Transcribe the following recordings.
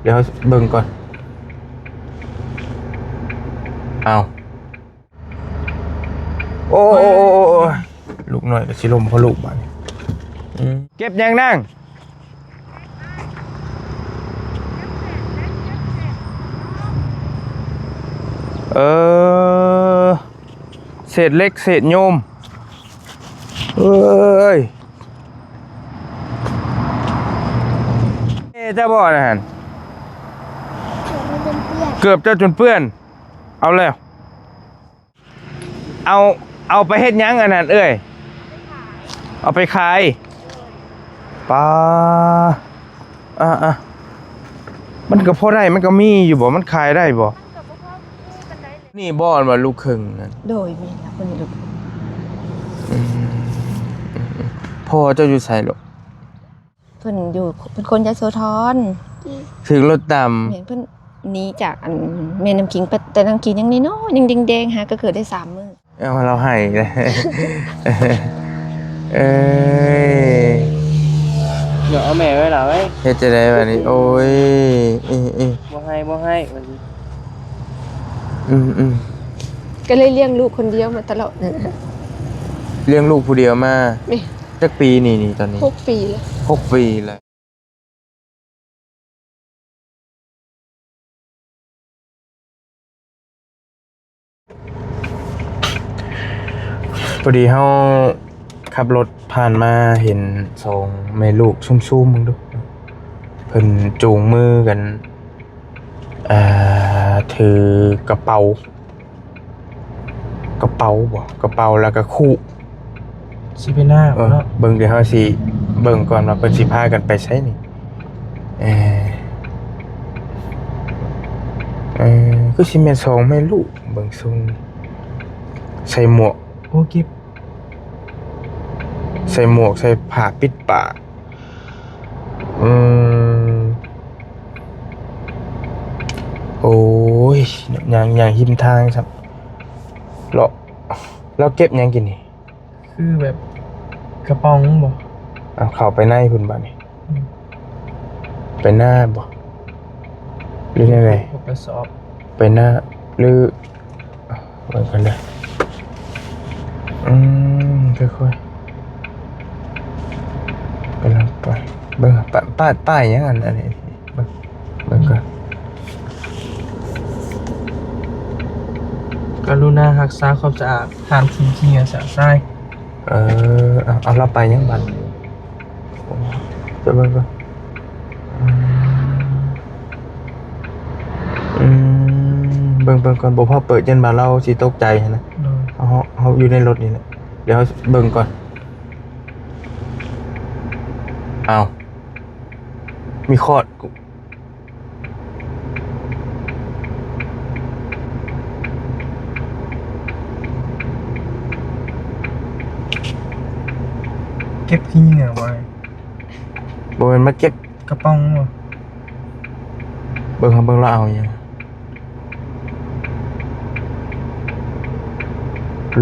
ດຽວເຮົາເບິ່ງກ່ອນ. ອ້າວ ໂອ້ ໂອ້ ໂອ້ ໂອ້ ໂອ້ ລູກນ້ອຍກໍຊິລົ້ມເພາະລູກບາດນີ້. ອືມ ເກັບຫຍັງນາງ? ເອີ ເສດເຫຼັກເສດໂຍມ. ເອີຍ ເອີ ເຈົ້າບໍ່ນັ້ນ? ເກືອບເຈົ້າຈົນເປື້ອນ. ເອົາແລ້ວ ເອົາ ເອົາໄປເຮັດຫຍັງອັນນັ້ນເອື້ອຍ? ເອົາໄປຂາຍ. ປາ ອ່າໆ ມັນກໍພໍໄດ້ ມັນກໍມີຢູ່ບໍ່? ມັນຂາຍໄດ້ບໍ່? ມັນກໍບໍ່ພໍມີປານໃດແຫຼະ. ນີ້ບໍ່ ອັນວ່າລູກເຄິ່ງນັ້ນ? ໂດຍ ແມ່ນລະ ເພິ່ນມີລູກເຄິ່ງ. ອືມ ພໍ່ເຈົ້າຢູ່ໃສລູກ? ເພິ່ນຢູ່ ເພິ່ນຄົນຍະໂສທອນ. ຖືກລົດຕຳ. ແມ່ນ ເພິ່ນໜີຈາກອັນແມ່ນ້ຳຄິງໄປ ແຕ່ນ້ຳຄິງຍັງນ້ອຍໆ ຍັງແດງໆ ຫາກໍເກີດໄດ້ສາມມື້. ເອົາ ລາວໃຫ້ເລີຍ. ເອີຍ ດຽວເອົາແມ່ໄວ້ລະເວີຍ. ເຮັດຈັ່ງໃດບາດນີ້? ໂອ້ຍ ເອີໆ ບໍ່ໃຫ້ ບໍ່ໃຫ້ ວ່າຊິ ອືມໆ ກໍເລີຍລ້ຽງລູກຄົນດຽວມາຕະຫຼອດ. ລ້ຽງລູກຜູ້ດຽວມາ. ແມ່ນ. ຈັກປີນີ້ ນີ້ຕອນນີ້? ຫົກປີແລ້ວ. ຫົກປີແລ້ວ. ພໍດີເຮົາຂັບລົດຜ່ານມາເຫັນສອງແມ່ລູກຊຸ່ມໆ ເບິ່ງດູ ເພິ່ນຈູງມືກັນ ເອີ ຖືກະເປົາ ກະເປົາບໍ? ກະເປົາແລ້ວກະຄຸ ຊິເປັນໜ້າ ເອີ ເນາະ ເບິ່ງ ດຽວເຮົາຊິເບິ່ງກ່ອນວ່າເພິ່ນຊິພາກັນໄປໃສນີ້. ເອີ ເອີ ຄືຊິແມ່ນສອງແມ່ລູກ ເບິ່ງຊົງ ໃສ່ໝວກ ໂອ້ ເກັບ ໃສ່ໝວກ ໃສ່ຜ້າປິດປາກ. ອືມ ໂອ້ຍ ຍ່າງ ຍ່າງຮິມທາງຊ້ຳ ເລາະ ລາວເກັບຫຍັງກິນນີ້? ຄືແບບກະປ໋ອງບໍ? ເອົາ ເຂົ້າໄປໃນພຸ້ນບາດນີ້. ອືມ ໄປນາບໍ ຫຼືແນວໃດ? ໄປສອບ ໄປນາ ຫຼື ເບິ່ງກັນເດີ. ອືມ ຄ່ອຍໆ ກຳລັງໄປ ເບິ່ງ ປ້າຍ ປ້າຍ ປ້າຍຫຍັງອັນ ອັນນີ້ ເບິ່ງ ເບິ່ງກ່ອນ. ກະລຸນາຮັກສາຄວາມສະອາດ ຫ້າມຖິ້ມຂີ້ເຫຍື້ອຊະຊາຍ. ເອີ ເອົາ ເອົາ ລາວໄປຫຍັງບາດ? ໄປເບິ່ງກ່ອນ. ອືມ ອືມ ເບິ່ງ ເບິ່ງກ່ອນ ບໍ່ພໍເປີດ ຢ້ານວ່າລາວຊິຕົກໃຈຫັ້ນນະ. ໂດຍ ເຮົາ ເຮົາຢູ່ໃນລົດນີ້ແຫຼະ ດຽວເຮົາເບິ່ງກ່ອນ. ອ້າວ ມີຄອດ. ເກັບຂີ້ເຫຍື້ອບໍ່? ບໍ່ແມ່ນມາເກັບກະປ໋ອງບໍ່? ເບິ່ງ ເບິ່ງລາວເອົາຫຍັງ.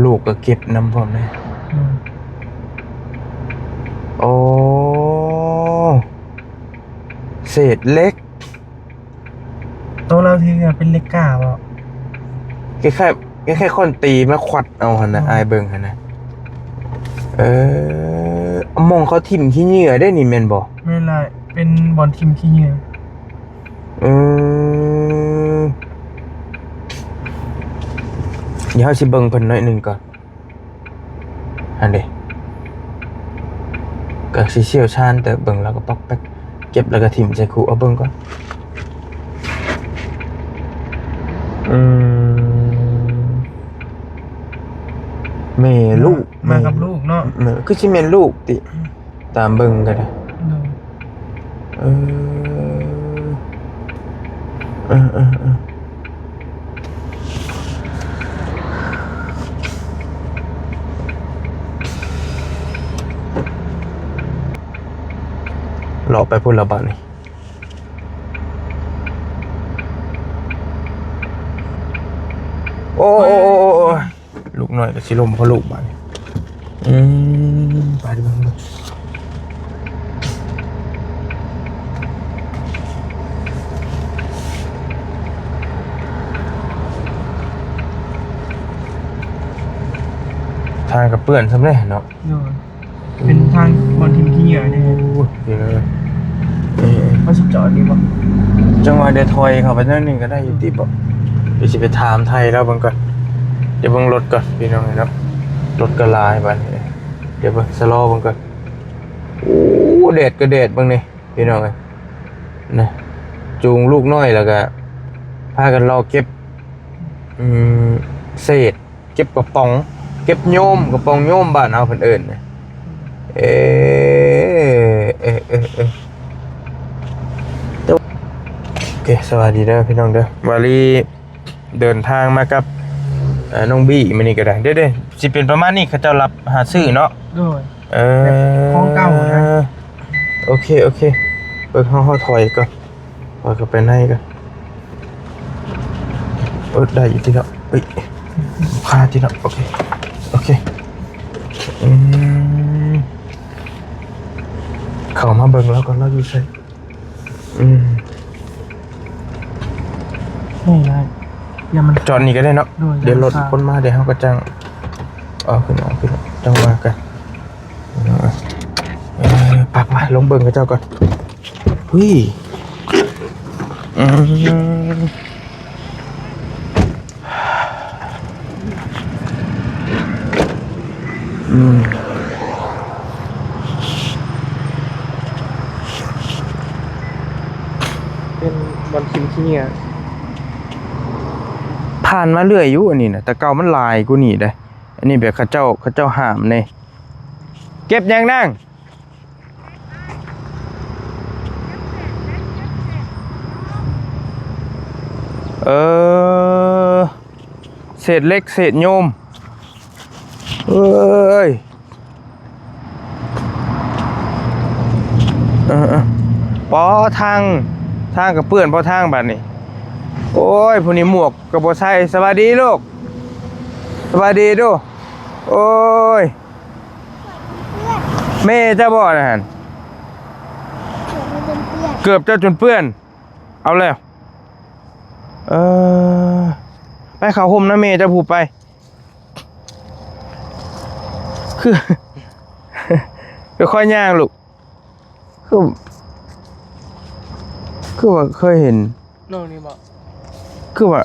ລູກກໍເກັບນຳພ້ອມເດ້. ອືມ ໂອ້ ເສດເຫຼັກ. ໂຕລາວຖືເປັນເຫຼັກກ້າບໍ່? ຄ້າຍໆ ຄ້າຍໆ ຄ້ອນຕີມາຂວັດເອົາຫັ້ນນະ. ອືມ ອ້າຍເບິ່ງຫັ້ນນະ. ເອີ ໝ່ອງເຂົາຖິ້ມຂີ້ເຫຍື້ອເດ້ນີ້ແມ່ນບໍ່? ແມ່ນລະ ເປັນບ່ອນຖິ້ມຂີ້ເຫຍື້ອ. ອືມ ດຽວເຮົາຊິເບິ່ງເພິ່ນໜ້ອຍໜຶ່ງກ່ອນ. ຫັ້ນເດ້ ກໍຊິຊ່ຽວຊານເຕີບ ເບິ່ງແລ້ວກໍປອກແປກ ເກັບແລ້ວກໍຖິ້ມໃສ່ຄຸ. ເອົາເບິ່ງກ່ອນ. ອືມ ແມ່ລູກ ມາກັບລູກເນາະ. ແມ່ ຄືຊິແມ່ນລູກຕິ ອືມ ຕາມເບິ່ງກໍໄດ້. ໂດຍ ເອີ ເອີ ເອີ ເອີ ເລາະໄປພຸ້ນລະບາດນີ້. ໂອ້ ໂອ້ ໂອ້ ໂອ້ ໂອ້ ລູກນ້ອຍກໍຊິລົ້ມເພາະລູກບາດນີ້. ອືມ ໄປເບິ່ງ ເບິ່ງ ເບິ່ງ. ກະເປື້ອນຊຳເດ້ເນາະ. ໂດຍ ເປັນທາງບ່ອນຖິ້ມຂີ້ເຫຍື້ອນີ້. ໂອ້ຍ ເອີ ເອີ ວ່າຊິຈອດນີ້ບໍ່? ຈັງຫວະດຽວຖອຍເຂົ້າໄປໜ້ອຍໜຶ່ງກໍໄດ້ຢູ່ຕິບໍ່? ດຽວຊິໄປຖາມໄຖ່ລາວເບິ່ງກ່ອນ. ດຽວເບິ່ງລົດກ່ອນພີ່ນ້ອງເນາະ. ລົດກໍຫຼາຍບາດນີ້. ດຽວເບິ່ງ ຊະລໍເບິ່ງກ່ອນ. ໂອ້ ແດດກໍແດດເບິ່ງນີ້ ພີ່ນ້ອງເອີຍ ນະ. ຈູງລູກນ້ອຍແລ້ວກະພາກັນເລາະເກັບ ອືມ ເສດ ເກັບກະປ໋ອງ ເກັບໂຍມ ກະປ໋ອງໂຍມ ບ້ານເຮົາເພິ່ນເອີ້ນ. ເອີ ເອີ ເອີ ເອີ ໂອເຄ ສະບາຍດີເດີພີ່ນ້ອງເດີ. ວາລີເດີນທາງມາກັບ ເອີ ນ້ອງບີມື້ນີ້ກໍໄດ້. ເດ້ໆ ຊິເປັນປະມານນີ້ ເຂົາເຈົ້າຮັບຫາຊື້ເນາະ. ໂດຍ ເອີ ຂອງເກົ່ານະ. ໂອເຄ ໂອເຄ ເບິ່ງ ເຮົາ ເຮົາຖອຍກ່ອນ ເຂົ້າໄປໃນກໍ ເອີ ໄດ້ຢູ່ຕິເນາະ. ເອີຍ ຄາຕິເນາະ. ໂອເຄ ໂອເຄ ອືມ ເຂົ້າມາເບິ່ງລາວກ່ອນ ລາວຢູ່ໃສ? ອືມ ນີ້ນະ ຢ່າມັນ ຈອດນີ້ກໍໄດ້ເນາະ. ໂດຍ ດຽວລົດຄົນມາ ດຽວເຮົາກໍຈັ່ງເອົາຂຶ້ນ ເອົາຂຶ້ນ ຈັ່ງວ່າກັນ. ເອີ ໄປໆ ລົງເບິ່ງເຂົາເຈົ້າກ່ອນ. ຫຸ້ຍ ອືມ ອືມ ເປັນບ່ອນຖິ້ມຂີ້ເຫຍື້ອ ຜ່ານມາເລື້ອຍຢູ່. ອັນນີ້ນະ ແຕ່ເກົ່າມັນຫຼາຍກວ່ານີ້ເດ້. ອັນນີ້ແບບເຂົາເຈົ້າ ເຂົາເຈົ້າຫ້າມເດ້. ເກັບຫຍັງນາງ? ເອີ ເສດເຫຼັກເສດໂຍມ. ເອີຍ ເອີໆ ປໍທາງ ທາງກະເປື້ອນ ປໍທາງບາດນີ້. ໂອ້ຍ ຜູ້ນີ້ໝວກກໍບໍ່ໃສ່. ສະບາຍດີລູກ ສະບາຍດີດູ. ໂອ້ຍ ແມ່ເຈົ້າບໍ່ນັ້ນ? ເກືອບເຈົ້າຈົນເປື້ອນ. ເອົາແລ້ວ ເອີ ໄປເຂົ້າຮົ່ມນຳແມ່ເຈົ້າພຸ້ນໄປ. ຄື ຄ່ອຍຍ່າງລູກ. ຄື ຄືວ່າເຄີຍເຫັນນ້ອງນີ້ບໍ່? ຄືວ່າ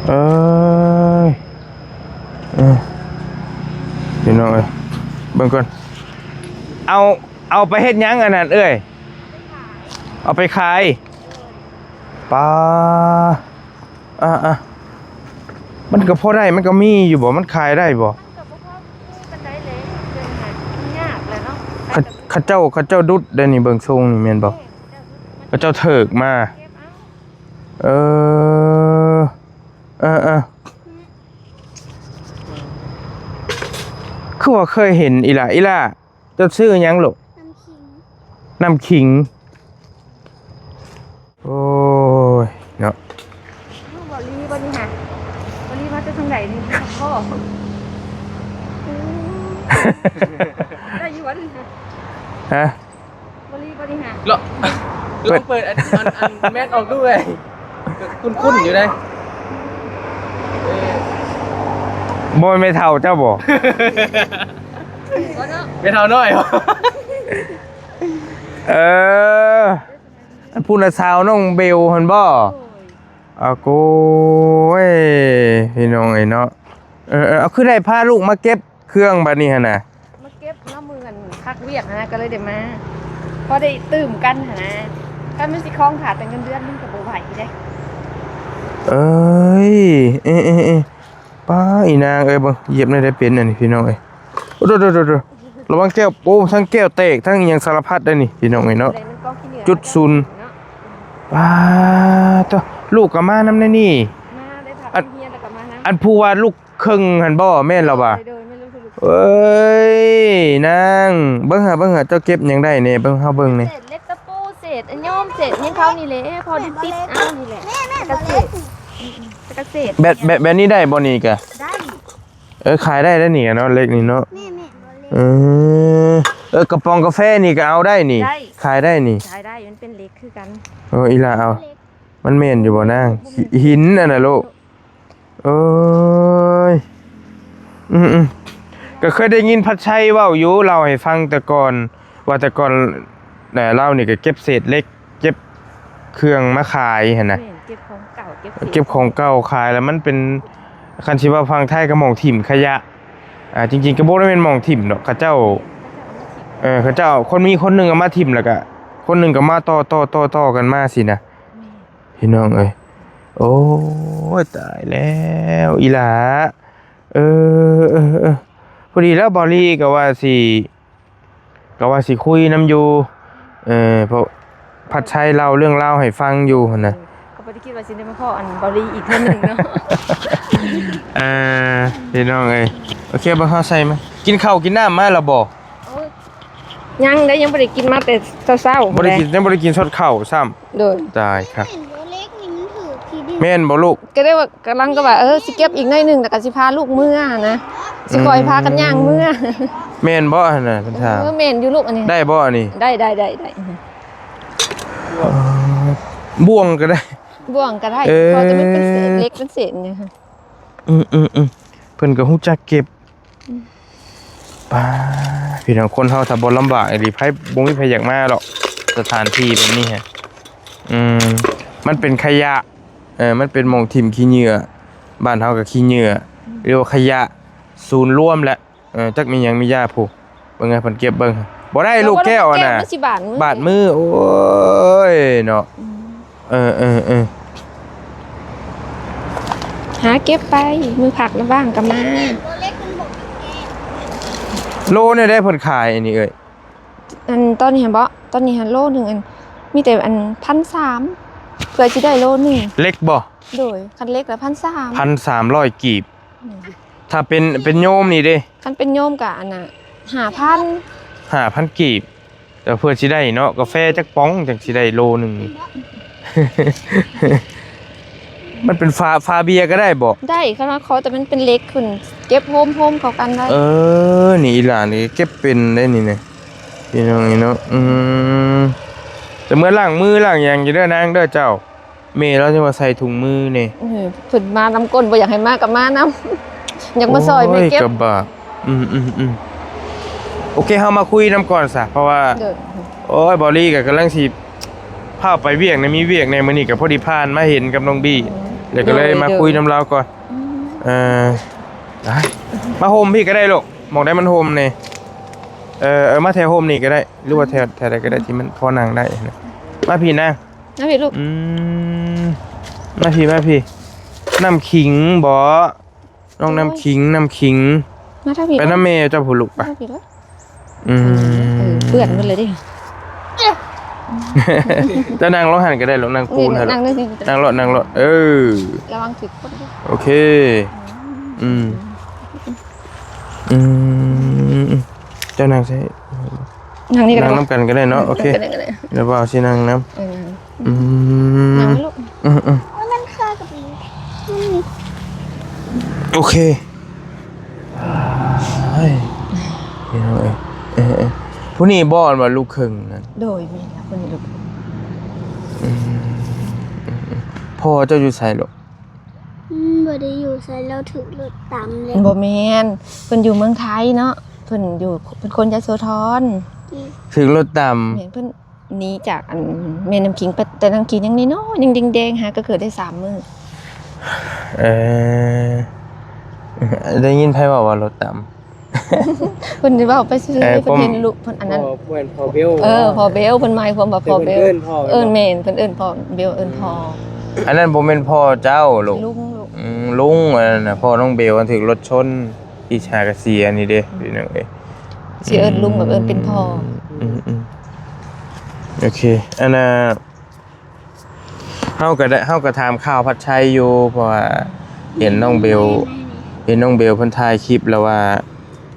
ເອີຍ ເອີ ພີ່ນ້ອງເອີຍ ເບິ່ງກ່ອນ. ເອົາ ເອົາໄປເຮັດຫຍັງອັນນັ້ນເອື້ອຍ? ເອົາໄປຂາຍ. ປາ ອ່າໆ ມັນກໍພໍໄດ້ ມັນກໍມີຢູ່ບໍ່? ມັນຂາຍໄດ້ບໍ່? ມັນກໍບໍ່ພໍມີປານໃດແຫຼະ ເປັນຫາຍາກແຫຼະເນາະ. ເຂົາ ເຂົາເຈົ້າ ເຂົາເຈົ້າດຸດໄດ໋ນີ້ ເບິ່ງຊົງນີ້ແມ່ນບໍ່? ແມ່ນ ເຂົາເຈົ້າເທີກມາ. ເອີ ເອີ ເອີ ຄືວ່າເຄີຍເຫັນອີ່ຫຼ້າ. ອີ່ຫຼ້າ ເຈົ້າຊື່ຫຍັງລູກ? ນ້ຳຂິງ ນ້ຳຂິງ. ໂອ້ຍ ເນາະ ເວົ້າອີ່ຫຼີບໍ່ນີ້ຫະ? ເວົ້າອີ່ຫຼີ ມາແຕ່ທາງໃດນີ້? ພໍ່ ໄດ້ຢູ່ບໍ່ນີ້ຫະ? ຮະ? ບໍ່ລີບໍ່ດີຫາ ລອງ ລອງເປີດອັນ ອັນ ອັນແມັດອອກດູເວີຍ. ຄຸ້ນໆຢູ່ເດ້. ບໍ່ແມ່ນແມ່ເຖົ້າເຈົ້າບໍ່? ແມ່ເຖົ້ານ້ອຍ. ເອີ ອັນຜູ້ນະ ສາວນ້ອງເບວຫັ້ນບໍ່? ອາໂກຍ ພີ່ນ້ອງເອີຍເນາະ. ເອີ ເອີ ເອົາ ຄືໄດ້ພາລູກມາເກັບ ເຄື່ອງບາດນີ້ຫັ້ນນະ ມາເກັບເນາະ ມື້ອັນພັກວຽກຫັ້ນນະ ກໍເລີຍໄດ້ມາ. ພໍໄດ້ຕື່ມກັນຫັ້ນນະ ຄັນມັນຊິຄອງຂາດແຕ່ເງິນເດືອນມັນກໍບໍ່ໄຫວເດ້. ເອີຍ ເອີ ເອີ ເອີ ປ້າ ອີນາງເອີຍ ເບິ່ງ ຢຽບແນວໃດເປັນອັນນີ້ ພີ່ນ້ອງເອີຍ. ໂອ້ໂດໆໆໆ ລະວັງແກ້ວ ໂອ້ ທັງແກ້ວແຕກ ທັງອີ່ຫຍັງສາລະພັດໄດ໋ນີ້ ພີ່ນ້ອງເອີຍເນາະ. ຈຸດສູນ ເນາະ ປ້າໂທ້ ລູກກໍມານຳໃນນີ້. ມາໄດ້ພາ ອັນ ໄປໂຮງຮຽນແລ້ວກໍມານຳ ອັນຜູ້ວ່າລູກ ເຄິ່ງຫັ້ນບໍ່? ແມ່ນລະຫວາ? ໂດຍ ໂດຍ ແມ່ນລູກ ລູກ. ເອີຍ ນາງ ເບິ່ງຫາ ເບິ່ງຫາ ເຈົ້າເກັບຫຍັງໄດ້ແດ່? ເບິ່ງ ເຮົາເບິ່ງແດ່. ເສດເຫຼັກຕະປູ ເສດອະໂຍມ ເສດຫຍັງເຂົານີ້ແຫຼະ ພໍໄດ້ຕິດເອົານີ້ແຫຼະ. ແມ່ນ ແມ່ນ ແລ້ວກໍເສດ ແລ້ວກໍເສດ ແບບ ແບບ ແບບນີ້ໄດ້ບໍ່ນີ້ກະ? ໄດ້. ເອີ ຂາຍໄດ້ເດ້ນີ້ເນາະ ເຫຼັກນີ້ເນາະ. ແມ່ນ ແມ່ນ ບໍ່ເຫຼັກ. ເອີ ເອີ ກະປ໋ອງກາແຟນີ້ກໍເອົາໄດ້ນີ້? ໄດ້ ຂາຍໄດ້ນີ້? ຂາຍໄດ້ ມັນເປັນເຫຼັກຄືກັນ. ໂອ້ ອີ່ຫຼ້າເອົາ. ມັນແມ່ນຢູ່ບໍ່ນາງ? ຫີນ ຫີນອັນນັ້ນໂລະ. ໂອ້ຍ ອືມໆ ກໍເຄີຍໄດ້ຍິນພັດໄຊເວົ້າຢູ່ ເລົ່າໃຫ້ຟັງແຕ່ກ່ອນ ວ່າແຕ່ກ່ອນ ເອີ ລາວນີ້ກໍເກັບເສດເຫຼັກ ເກັບເຄື່ອງມາຂາຍຫັ້ນນະ. ແມ່ນ ເກັບຂອງເກົ່າ ເກັບເສດ ເກັບຂອງເກົ່າຂາຍ ແລ້ວມັນເປັນ ຄັນຊິເວົ້າຝັ່ງໄທກໍໝ່ອງຖິ້ມຂະຫຍະ. ອ່າ ຈິງໆ ກໍບໍ່ໄດ້ແມ່ນໝ່ອງຖິ້ມດອກ ເຂົາເຈົ້າ ເອີ ເຂົາເຈົ້າ ຄົນມີຄົນໜຶ່ງເອົາມາຖິ້ມ ແລ້ວກໍຄົນໜຶ່ງກໍມາຕໍ່ໆໆກັນມາຊີ້ນະ. ພີ່ນ້ອງເອີຍ ໂອ້ຍ ຕາຍແລ້ວອີ່ຫຼ້າ. ເອີ ເອີ ເອີ ພໍດີແລ້ວ ເບົາລີກໍວ່າຊິ ກໍວ່າຊິຄຸຍນຳຢູ່ ເອີ ເພາະພັດໄຊເລົ່າເລື່ອງລາວໃຫ້ຟັງຢູ່ຫັ້ນນະ. ກໍບໍ່ໄດ້ຄິດວ່າຊິໄດ້ມາພໍ້ອັນເບົາລີອີກເທື່ອໜຶ່ງເນາະ. ເອີ ພີ່ນ້ອງເອີຍ ໂອເຄ ບໍ່ເຂົ້າໃສ່ມາ ກິນເຂົ້າກິນນ້ຳມາແລ້ວບໍ່? ໂອ້ຍ ຍັງເດ້ ຍັງບໍ່ໄດ້ກິນມາແຕ່ເຊົ້າໆ ບໍ່ໄດ້ກິນ ຍັງບໍ່ໄດ້ກິນຊອດເຂົ້າຊ້ຳ. ໂດຍ ຕາຍຄັກ ແມ່ນບໍ່ລູກ? ກໍໄດ້ວ່າ ກຳລັງກໍວ່າ ເອີ ຊິເກັບອີກໜ້ອຍໜຶ່ງ ແລ້ວກໍຊິພາລູກເມືອນະ ຊິຄ່ອຍພາກັນຍ່າງເມືອ. ແມ່ນບໍ່ຫັ້ນນະ ເພິ່ນຖາມ? ເອີ ແມ່ນຢູ່ລູກ ອັນນີ້ ໄດ້ບໍ່ອັນນີ້? ໄດ້ ໄດ້ ໄດ້ ໄດ້ ເອີ ບ່ວງກໍໄດ້ ບ່ວງກໍໄດ້ ເອີ ເພາະແຕ່ມັນເປັນເສດເຫຼັກ ເປັນເສດຫຍັງ. ອືມໆໆ ເພິ່ນກໍຮູ້ຈັກເກັບ. ອືມ ປ້າ ພີ່ນ້ອງ ຄົນເຮົາຖ້າບໍ່ລຳບາກອີ່ຫຼີ ໃຜ ບໍ່ມີໃຜຢາກມາດອກ ສະຖານທີ່ແບບນີ້ຮະ. ອືມ ມັນເປັນຂະຫຍະ ເອີ ມັນເປັນໝ່ອງຖິ້ມຂີ້ເຫຍື້ອ ບ້ານເຮົາກໍຂີ້ເຫຍື້ອ ອືມ ຫຼືວ່າຂະຫຍະສູນລວມແຫຼະ. ເອີ ຈັກມີຫຍັງມີຢາ ຜູ້ ເບິ່ງໃຫ້ເພິ່ນເກັບເບິ່ງ. ບໍ່ໄດ້ລູກແກ້ວຫັ້ນນະ ແກ້ວມັນຊິບາດມື ບາດມື ໂອ້ຍເນາະ. ອືມ ເອີໆໆ ຫາເກັບໄປ ມື້ພັກລະຫວ່າງກໍມາ. ໂລແນວໃດເພິ່ນຂາຍອັນນີ້ເອີຍ? ອັນຕອນນີ້ຫັ້ນບໍ? ຕອນນີ້ຫັ້ນໂລໜຶ່ງ ອັນ ມີແຕ່ອັນ ພັນສາມ ເພື່ອຊິໄດ້ໂລໜຶ່ງ. ເຫຼັກບໍ? ໂດຍ ຄັນເຫຼັກລະພັນສາມ ພັນສາມຮ້ອຍກີບ. ອືມ ຖ້າເປັນ ເປັນໂຍມນີ້ເດ້? ຄັນເປັນໂຍມກະອັນນ່າ ຫ້າພັນ ຫ້າພັນກີບ. ແຕ່ເພື່ອຊິໄດ້ເນາະ ກາແຟຈັກປ໋ອງຈັ່ງຊິໄດ້ໂລໜຶ່ງນີ້. ມັນເປັນຝາ ຝາເບຍກໍໄດ້ບໍ? ໄດ້ ຄັນວ່າຂໍແຕ່ມັນເປັນເຫຼັກຂຶ້ນ ເກັບໂຮມໆເຂົ້າກັນໄດ້. ເອີ ນີ້ອີຫຼານນີ້ເກັບເປັນໄດ໋ນີ້ນະ ພີ່ນ້ອງນີ້ເນາະ. ອືມ ແຕ່ເມື່ອລ້າງມືລ້າງຫຍັງຢູ່ເດີນາງເດີເຈົ້າ. ແມ່ລາວຈັ່ງວ່າໃສ່ຖົງມືນີ້ ເອີ ເພິ່ນມານຳກົ້ນ ບໍ່ຢາກໃຫ້ມາກໍມານຳ ຢາກມາຊ່ອຍແມ່ເກັບ. ໂອ້ຍ ກະບາກ ອືມໆໆ ໂອເຄ ເຮົາມາຄຸຍນຳກ່ອນຊະ ເພາະວ່າ ໂດຍ ໂອ້ຍ ເບົາລີກໍກຳລັງຊິພາໄປວຽກນະ ມີວຽກແດ່ ມື້ນີ້ກໍພໍດີຜ່ານມາເຫັນກັບນ້ອງບີ ອືມ ແລ້ວກໍເລີຍ ໂດຍ ມາຄຸຍນຳລາວກ່ອນ. ອືມ ເອີ ໄປ ມາຮົ່ມພີ້ກໍໄດ້ລູກ ໝ່ອງໃດມັນຮົ່ມນີ້ ເອີ ເອີ ມາແຖວຮົ່ມນີ້ກໍໄດ້ ຫຼືວ່າແຖວ ແຖວໃດກໍໄດ້ທີ່ມັນພໍນັ່ງໄດ້ນະ ມາພີ້ນະ. ມາພີ້ລູກ ອືມ ມາພີ້ ມາພີ້ ນ້ຳຂິງບໍ? ນ້ອງນ້ຳຂິງ ໂອ້ຍ ນ້ຳຂິງ ມາທາງພີ້ ໄປນຳແມ່ເຈົ້າພຸ້ນລູກ ໄປ ມາທາງພີ້ເດີ. ອືມ ເອີ ເປື້ອນໝົດເລີຍເດ້. ເຈົ້ານັ່ງລົງຫັ້ນກໍໄດ້ລູກ ນັ່ງປູນຫັ້ນ ນັ່ງ ນັ່ງໂລດ ນັ່ງໂລດ ເອີ ລະວັງຖືກຄົນເດີ ໂອເຄ ອືມ ອືມ ເຈົ້ານັ່ງໃສ່ ນັ່ງນີ້ກໍໄດ້ ນັ່ງນຳກັນກໍໄດ້ເນາະ ໂອເຄ ນັ່ງກັນກໍໄດ້ ແລ້ວບ່າວຊິນັ່ງນຳ ເອີ ອືມ ນັ່ງລູກ ອືມໆ ໂອ້ຍ ມັນຄາກັບ ໂອເຄ ເອີ ເອີ ຜູ້ນີ້ບໍ່ ອັນວ່າລູກເຄິ່ງນັ້ນ ໂດຍ ແມ່ນລະ ຜູ້ນີ້ລູກເຄິ່ງ ອືມ ພໍ່ເຈົ້າຢູ່ໃສລູກ? ອືມ ບໍ່ໄດ້ຢູ່ໃສ ລາວຖືກລົດຕຳແລ້ວ ບໍ່ແມ່ນ ເພິ່ນຢູ່ເມືອງໄທເນາະ ເພິ່ນຢູ່ ເພິ່ນຄົນຍະໂສທອນ ອືມ ຖືກລົດຕຳ ແມ່ນ ເພິ່ນໜີຈາກອັນແມ່ນ້ຳຂິງໄປ ແຕ່ນ້ຳຂິງຍັງນ້ອຍໆ ຍັງແດງໆ ຫາກໍເກີດໄດ້ສາມມື້ ເອີ ໄດ້ຍິນໃຜເວົ້າວ່າລົດຕຳ? ເພິ່ນເວົ້າໄປຊື່ໆ ເອີ ເພິ່ນເຫັນລູກເພິ່ນອັນນັ້ນ ພໍ່ ແມ່ນພໍ່ເບວ ເອີ ພໍ່ເບວ ເພິ່ນໝາຍຄວາມວ່າພໍ່ເບວ ເອີ້ນພໍ່ ເອີ້ນ ແມ່ນ ເພິ່ນເອີ້ນພໍ່ ເບວເອີ້ນພໍ່ ອັນນັ້ນບໍ່ແມ່ນພໍ່ເຈົ້າລູກ ລຸງລູກ ອືມ ລຸງ ອັນນັ້ນນະ ພໍ່ນ້ອງເບວ ອັນຖືກລົດຊົນ ທີ່ຫາກະເສຍນີ້ເດ້ ພີ່ນ້ອງເອີຍ ຊິເອີ້ນລຸງແບບເອີ້ນເປັນພໍ່ ອືມ ອືມ ໂອເຄ ອັນນ່າ ເຮົາກໍໄດ້ ເຮົາກໍຖາມຂ່າວພັດໄຊຢູ່ ເພາະວ່າເຫັນນ້ອງເບວ ເຫັນນ້ອງເບວເພິ່ນຖ່າຍຄລິບແລ້ວວ່າ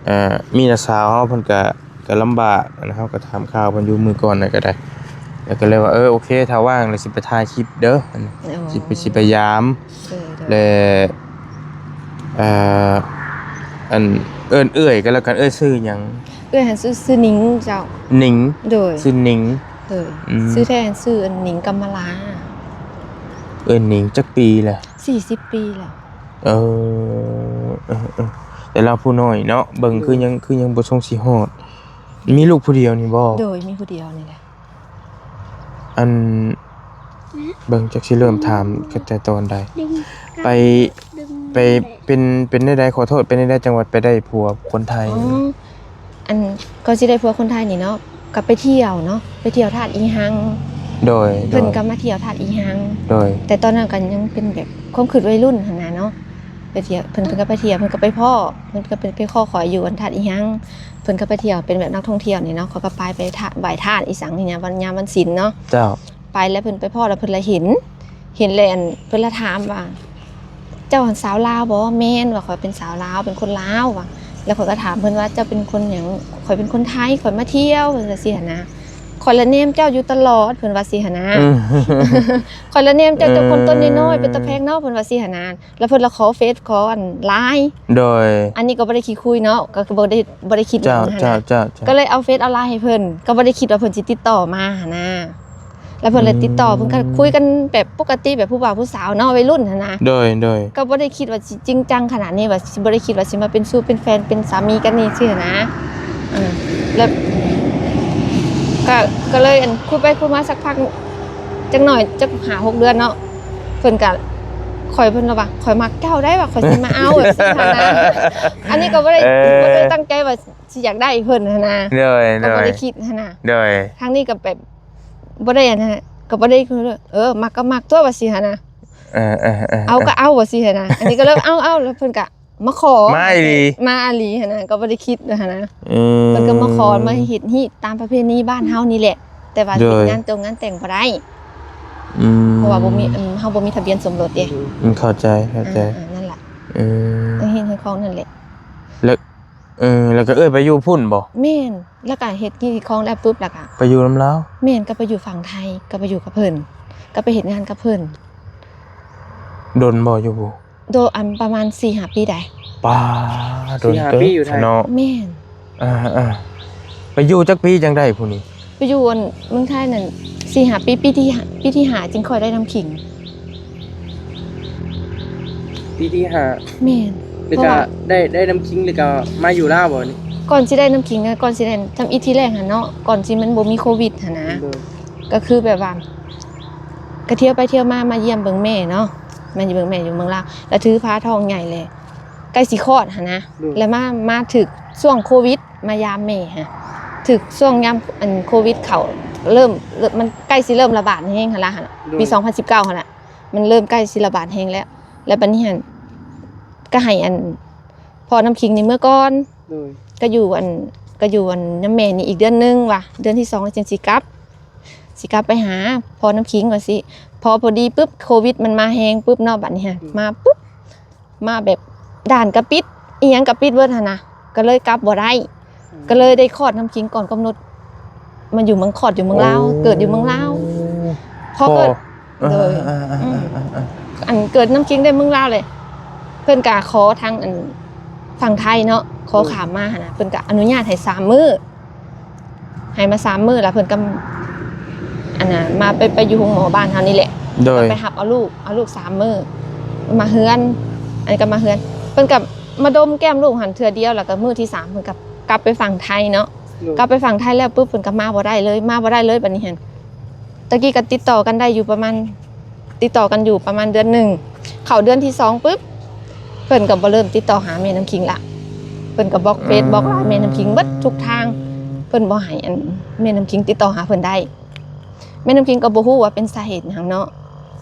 ເອີ ມີນ້າສາວເຮົາເພິ່ນກໍ ກໍລຳບາກ ເຮົາກໍຖາມຂ່າວເພິ່ນຢູ່ມື້ກ່ອນນັ້ນກໍໄດ້ ແລ້ວກໍເລີຍວ່າ ເອີ ໂອເຄ ຖ້າວ່າງແລ້ວຊິໄປຖ່າຍຄລິບເດີ ໂອ້ ຊິໄປ ຊິໄປຢາມ ເອີ ແລະ ເອີ ອັນ ເອີ້ນເອື້ອຍກໍແລ້ວກັນ ເອື້ອຍຊື່ຫຍັງ? ເອື້ອຍຫັ້ນຊື່ ຊື່ນິງເຈົ້າ ນິງ ໂດຍ ຊື່ນິງ ໂດຍ ອືມ ຊື່ແທ້ຫັ້ນຊື່ ອັນ ນິງກຳມະລາ ເອື້ອຍນິງຈັກປີແລ້ວ? ສີ່ສິບປີແລ້ວ. ເອີ ເອີ ເອີ ແຕ່ລາວຜູ້ນ້ອຍເນາະ ເບິ່ງ ໂດຍ ຄືຍັງ ຄືຍັງບໍ່ຊົງຊິຮອດ. ມີລູກຜູ້ດຽວນີ້ບໍ່? ໂດຍ ມີຜູ້ດຽວນີ້ແຫຼະ. ອັນ ເບິ່ງຈັກຊິເລີ່ມຖາມກັນແຕ່ຕອນໃດ. ໄປ ໄປເປັນ ເປັນແນວໃດ? ຂໍໂທດ ເປັນແນວໃດຈັ່ງວ່າໄປໄດ້ຜົວຄົນໄທ? ອໍ ອັນ ກ່ອນຊິໄດ້ຜົວຄົນໄທນີ້ເນາະ ກໍໄປທ່ຽວເນາະ ໄປທ່ຽວທາດອີຮັງ. ໂດຍ ເພິ່ນ ໂດຍ ກໍມາທ່ຽວທາດອີຮັງ. ໂດຍ ແຕ່ຕອນນັ້ນກໍຍັງເປັນແບບຄວາມຄິດໄວລຸ້ນຫັ້ນນະເນາະ ໄປທ່ຽວ ເພິ່ນ ເພິ່ນກໍໄປທ່ຽວ ເພິ່ນກໍໄປພໍ້ ເພິ່ນກໍໄປ ໄປຂໍຂ້ອຍຢູ່ອັນທາດອີຮັງ. ເພິ່ນກໍໄປທ່ຽວເປັນແບບນັກທ່ອງທ່ຽວນີ້ເນາະ ຂ້ອຍກໍໄປ ໄປທາດ ໄຫວ້ທາດອີສັງນີ້ຍາມວັນ ຍາມວັນສິນເນາະ. ເຈົ້າ ໄປແລ້ວເພິ່ນໄປພໍ້ແລ້ວເພິ່ນລະເຫັນ ເຫັນແລ້ວ ອັນ ເພິ່ນລະຖາມວ່າ ເຈົ້າຫັ້ນຊາວລາວບໍ່? ແມ່ນ ວ່າຂ້ອຍເປັນຊາວລາວ ເປັນຄົນລາວວ່າ. ແລ້ວຂ້ອຍກໍຖາມເພິ່ນວ່າ ເຈົ້າເປັນຄົນຫຍັງ? ຂ້ອຍເປັນຄົນໄທ ຂ້ອຍມາທ່ຽວ ເພິ່ນວ່າຊີ້ຫັ້ນນະ. ຂ້ອຍລະແນມເຈົ້າຢູ່ຕະຫຼອດ ເພິ່ນວ່າຊີ້ຫັ້ນນະ. ອືມ ຂ້ອຍລະແນມເຈົ້າ ເຈົ້າຄົນ ເອີ ຕົນນ້ອຍໆ ເປັນຕາແພງເນາະ ເພິ່ນວ່າຊີ້ຫັ້ນນະ. ແລ້ວເພິ່ນລະຂໍເຟສ ຂໍອັນ ລາຍ. ໂດຍ ອັນນີ້ກໍບໍ່ໄດ້ຂີ້ຄຸຍເນາະ ກໍ ກໍບໍ່ໄດ້ ບໍ່ໄດ້ຄິດຫຍັງຫັ້ນນະ. ເຈົ້າ ເຈົ້າ ເຈົ້າ ກໍເລີຍເອົາເຟສເອົາລາຍໃຫ້ເພິ່ນ ກໍບໍ່ໄດ້ຄິດວ່າເພິ່ນຊິຕິດຕໍ່ມາຫັ້ນນະ. ແລ້ວເພິ່ນລະຕິດຕໍ່ ອືມ ເພິ່ນກໍຄຸຍກັນແບບປົກກະຕິ ແບບຜູ້ບ່າວຜູ້ສາວເນາະ ໄວລຸ້ນຫັ້ນນະ. ໂດຍ ໂດຍ ກໍບໍ່ໄດ້ຄິດວ່າຊິຈິງຈັງຂະໜາດນີ້ ວ່າຊິ ບໍ່ໄດ້ຄິດວ່າຊິມາເປັນຊູ້ເປັນແຟນ ເປັນສາມີກັນນີ້ຊີ້ຫັ້ນນະ. ເອີ ແລ້ວ ກໍ ກໍເລີຍ ອັນ ຄຸຍໄປຄຸຍມາສັກພັກ ຈັກໜ້ອຍ ຈັກຫ້າຫົກເດືອນເນາະ ເພິ່ນກໍ ຂ້ອຍ ເພິ່ນລະວ່າ ຂ້ອຍມັກເຈົ້າໄດ໋ວ່າ ຂ້ອຍຊິມາເອົາ ແບບຊີ້ຫັ້ນນະ. ອັນນີ້ກໍບໍ່ໄດ້ ເອີ ບໍ່ໄດ້ຕັ້ງໃຈວ່າຊິຢາກໄດ້ເພິ່ນຫັ້ນນະ. ໂດຍ ກໍບໍ່ໄດ້ ໂດຍ ຄິດຫັ້ນນະ. ໂດຍ ທາງນີ້ກໍແບບ ບໍ່ໄດ້ອັນນັ້ນ ກໍບໍ່ໄດ້ ເອີ ມັກກໍມັກຕົວະວ່າຊີ້ຫັ້ນນະ. ເອີ ເອີ ເອີ ເອົາກໍເອົາວ່າຊີ້ຫັ້ນນະ. ອັນນີ້ກໍເລີຍເອົາ ເອົາ ແລ້ວເພິ່ນກໍມາຂໍ ມາອີ່ຫຼີ ມາອີ່ຫຼີຫັ້ນນະ ກໍບໍ່ໄດ້ຄິດຫັ້ນນະ. ອືມ ເພິ່ນກໍມາຂໍ ມາເຮັດຮີດຕາມປະເພນີບ້ານເຮົານີ້ແຫຼະ ແຕ່ວ່າ ໂດຍ ເຮັດງານຕົງງານແຕ່ງບໍ່ໄດ້. ອືມ ເພາະວ່າບໍ່ມີ ເອີ ເຮົາບໍ່ມີທະບຽນສົມລົດເດ້. ອືມ ເຂົ້າໃຈ ເຂົ້າໃຈ. ອ່າ ນັ້ນລະ ເອີ ເຮັດເຮັດຂອງນັ້ນແຫຼະ ແລ້ວ ເອີ ແລ້ວກໍເອື້ອຍໄປຢູ່ພຸ້ນບໍ່? ແມ່ນ ແລ້ວກໍເຮັດຮີດຄອງແລ້ວປຶບ ແລ້ວກໍໄປຢູ່ນຳລາວ. ແມ່ນ ກໍໄປຢູ່ຝັ່ງໄທ ກໍໄປຢູ່ກັບເພິ່ນ ກໍໄປເຮັດງານກັບເພິ່ນ. ດົນບໍ່ຢູ່? ໂດ ອັນ ປະມານສີ່ຫ້າປີໄດ໋. ປາ ດົນເຕີບເນາະ. ແມ່ນ ອ່າໆ ໄປຢູ່ຈັກປີຈັ່ງໄດ້ຜູ້ນີ້? ໄປຢູ່ອັນເມືອງໄທນັ້ນສີ່ຫ້າປີ ປີທີຫ້າ ປີທີຫ້າຈຶ່ງຄ່ອຍໄດ້ນ້ຳຂິງ. ປີທີຫ້າ. ແມ່ນ ແລ້ວກໍ ເພາະວ່າ ໄດ້ ໄດ້ນ້ຳຂິງ ແລ້ວກໍມາຢູ່ລາວບໍ່ນີ້? ກ່ອນຊິໄດ້ນ້ຳຂິງນະ ກ່ອນຊິໄດ້ທຳອິດທີແລກຫັ້ນເນາະ ກ່ອນຊິມັນບໍ່ມີໂຄວິດຫັ້ນນະ. ໂດຍ ກໍຄືແບບວ່າ ກໍທ່ຽວໄປທ່ຽວມາ ມາຢ້ຽມເບິ່ງແມ່ເນາະ ມາຢ້ຽມເບິ່ງແມ່ຢູ່ເມືອງລາວ ແລ້ວຖືພາທ້ອງໃຫຍ່ແຫຼະ ໃກ້ຊິຄອດຫັ້ນນະ. ໂດຍ ແລ້ວມາ ມາຖືກຊ່ວງໂຄວິດ ມາຢາມແມ່ຫັ້ນ ຖືກຊ່ວງຍາມ ອັນ ໂຄວິດເຂົ້າ ເລີ່ມ ເລີ່ມ ມັນໃກ້ຊິເລີ່ມລະບາດແຮງຫັ້ນລະ ໂດຍ ປີສອງພັນສິບເກົ້າຫັ້ນລະ ມັນເລີ່ມໃກ້ຊິລະບາດແຮງແລ້ວ. ແລ້ວບັດນີ້ຫັ້ນ ກໍໃຫ້ ອັນ ພໍ່ນ້ຳຂິງນີ້ເມືອກ່ອນ. ໂດຍ ກໍຢູ່ ອັນ ກໍຢູ່ ອັນ ນຳແມ່ນີ້ອີກເດືອນໜຶ່ງວ່າ ເດືອນທີສອງຈັ່ງຊິກັບ ຊິກັບໄປຫາພໍ່ນ້ຳຂິງວ່າຊີ້. ພໍ ພໍດີປຶບ ໂຄວິດມັນມາແຮງປຶບເນາະ ບັດນີ້ຫັ້ນ ອືມ ມາປຶບ ມາແບບດ່ານກໍປິດ ອີ່ຫຍັງກໍປິດເບິດຫັ້ນນະ ກໍເລີຍກັບບໍ່ໄດ້. ອືມ ກໍເລີຍໄດ້ຄອດນ້ຳຂິງກ່ອນກຳນົດ ມາຢູ່ເມືອງ ຄອດຢູ່ເມືອງລາວ. ໂອ້ ເກີດຢູ່ເມືອງລາວ. ພໍເກີດ ໂດຍ ເອີ ເອີ ເອີ ອືມ ເອີ ເອີ ອັນເກີດນ້ຳຂິງໄດ້ເມືອງລາວເລີຍ ເພິ່ນກະຂໍທາງ ອັນ ຝັ່ງໄທເນາະ ຂໍ ໂດຍ ຂ້າມມາຫັ້ນນະ ເພິ່ນກະອະນຸຍາດໃຫ້ສາມມື້ ໃຫ້ມາສາມມື້ ແລ້ວເພິ່ນກໍ ອັນນະ ມາໄປ ໄປຢູ່ໂຮງໝໍບ້ານເຮົານີ້ແຫຼະ. ໂດຍ ກໍໄປຮັບເອົາລູກ ເອົາລູກສາມມື້ ມາເຮືອນ ອັນນີ້ກໍມາເຮືອນ ເພິ່ນກໍມາດົມແກ້ມລູກຫັ້ນເທື່ອດຽວ ແລ້ວກໍມື້ທີສາມເພິ່ນກໍກັບໄປຝັ່ງໄທເນາະ. ໂດຍ ກັບໄປຝັ່ງໄທແລ້ວປຶບ ເພິ່ນກໍມາບໍ່ໄດ້ເລີຍ ມາບໍ່ໄດ້ເລີຍບັດນີ້ຫັ້ນ. ຕະກີ້ກໍຕິດຕໍ່ກັນໄດ້ຢູ່ປະມານ ຕິດຕໍ່ກັນຢູ່ປະມານເດືອນໜຶ່ງ ເຂົ້າເດືອນທີສອງປຶບ ເພິ່ນກໍບໍ່ເລີ່ມຕິດຕໍ່ຫາແມ່ນ້ຳຂິງລະ ເພິ່ນກໍບລັອກເຟສ ອືມ ບລັອກລາຍແມ່ນ້ຳຂິງເບິດທຸກທາງ ເພິ່ນບໍ່ໃຫ້ ອັນ ແມ່ນ້ຳຂິງຕິດຕໍ່ຫາເພິ່ນໄດ້. ແມ່ນ້ຳຂິງກໍບໍ່ຮູ້ວ່າເປັນສາເຫດຫຍັງເນາະ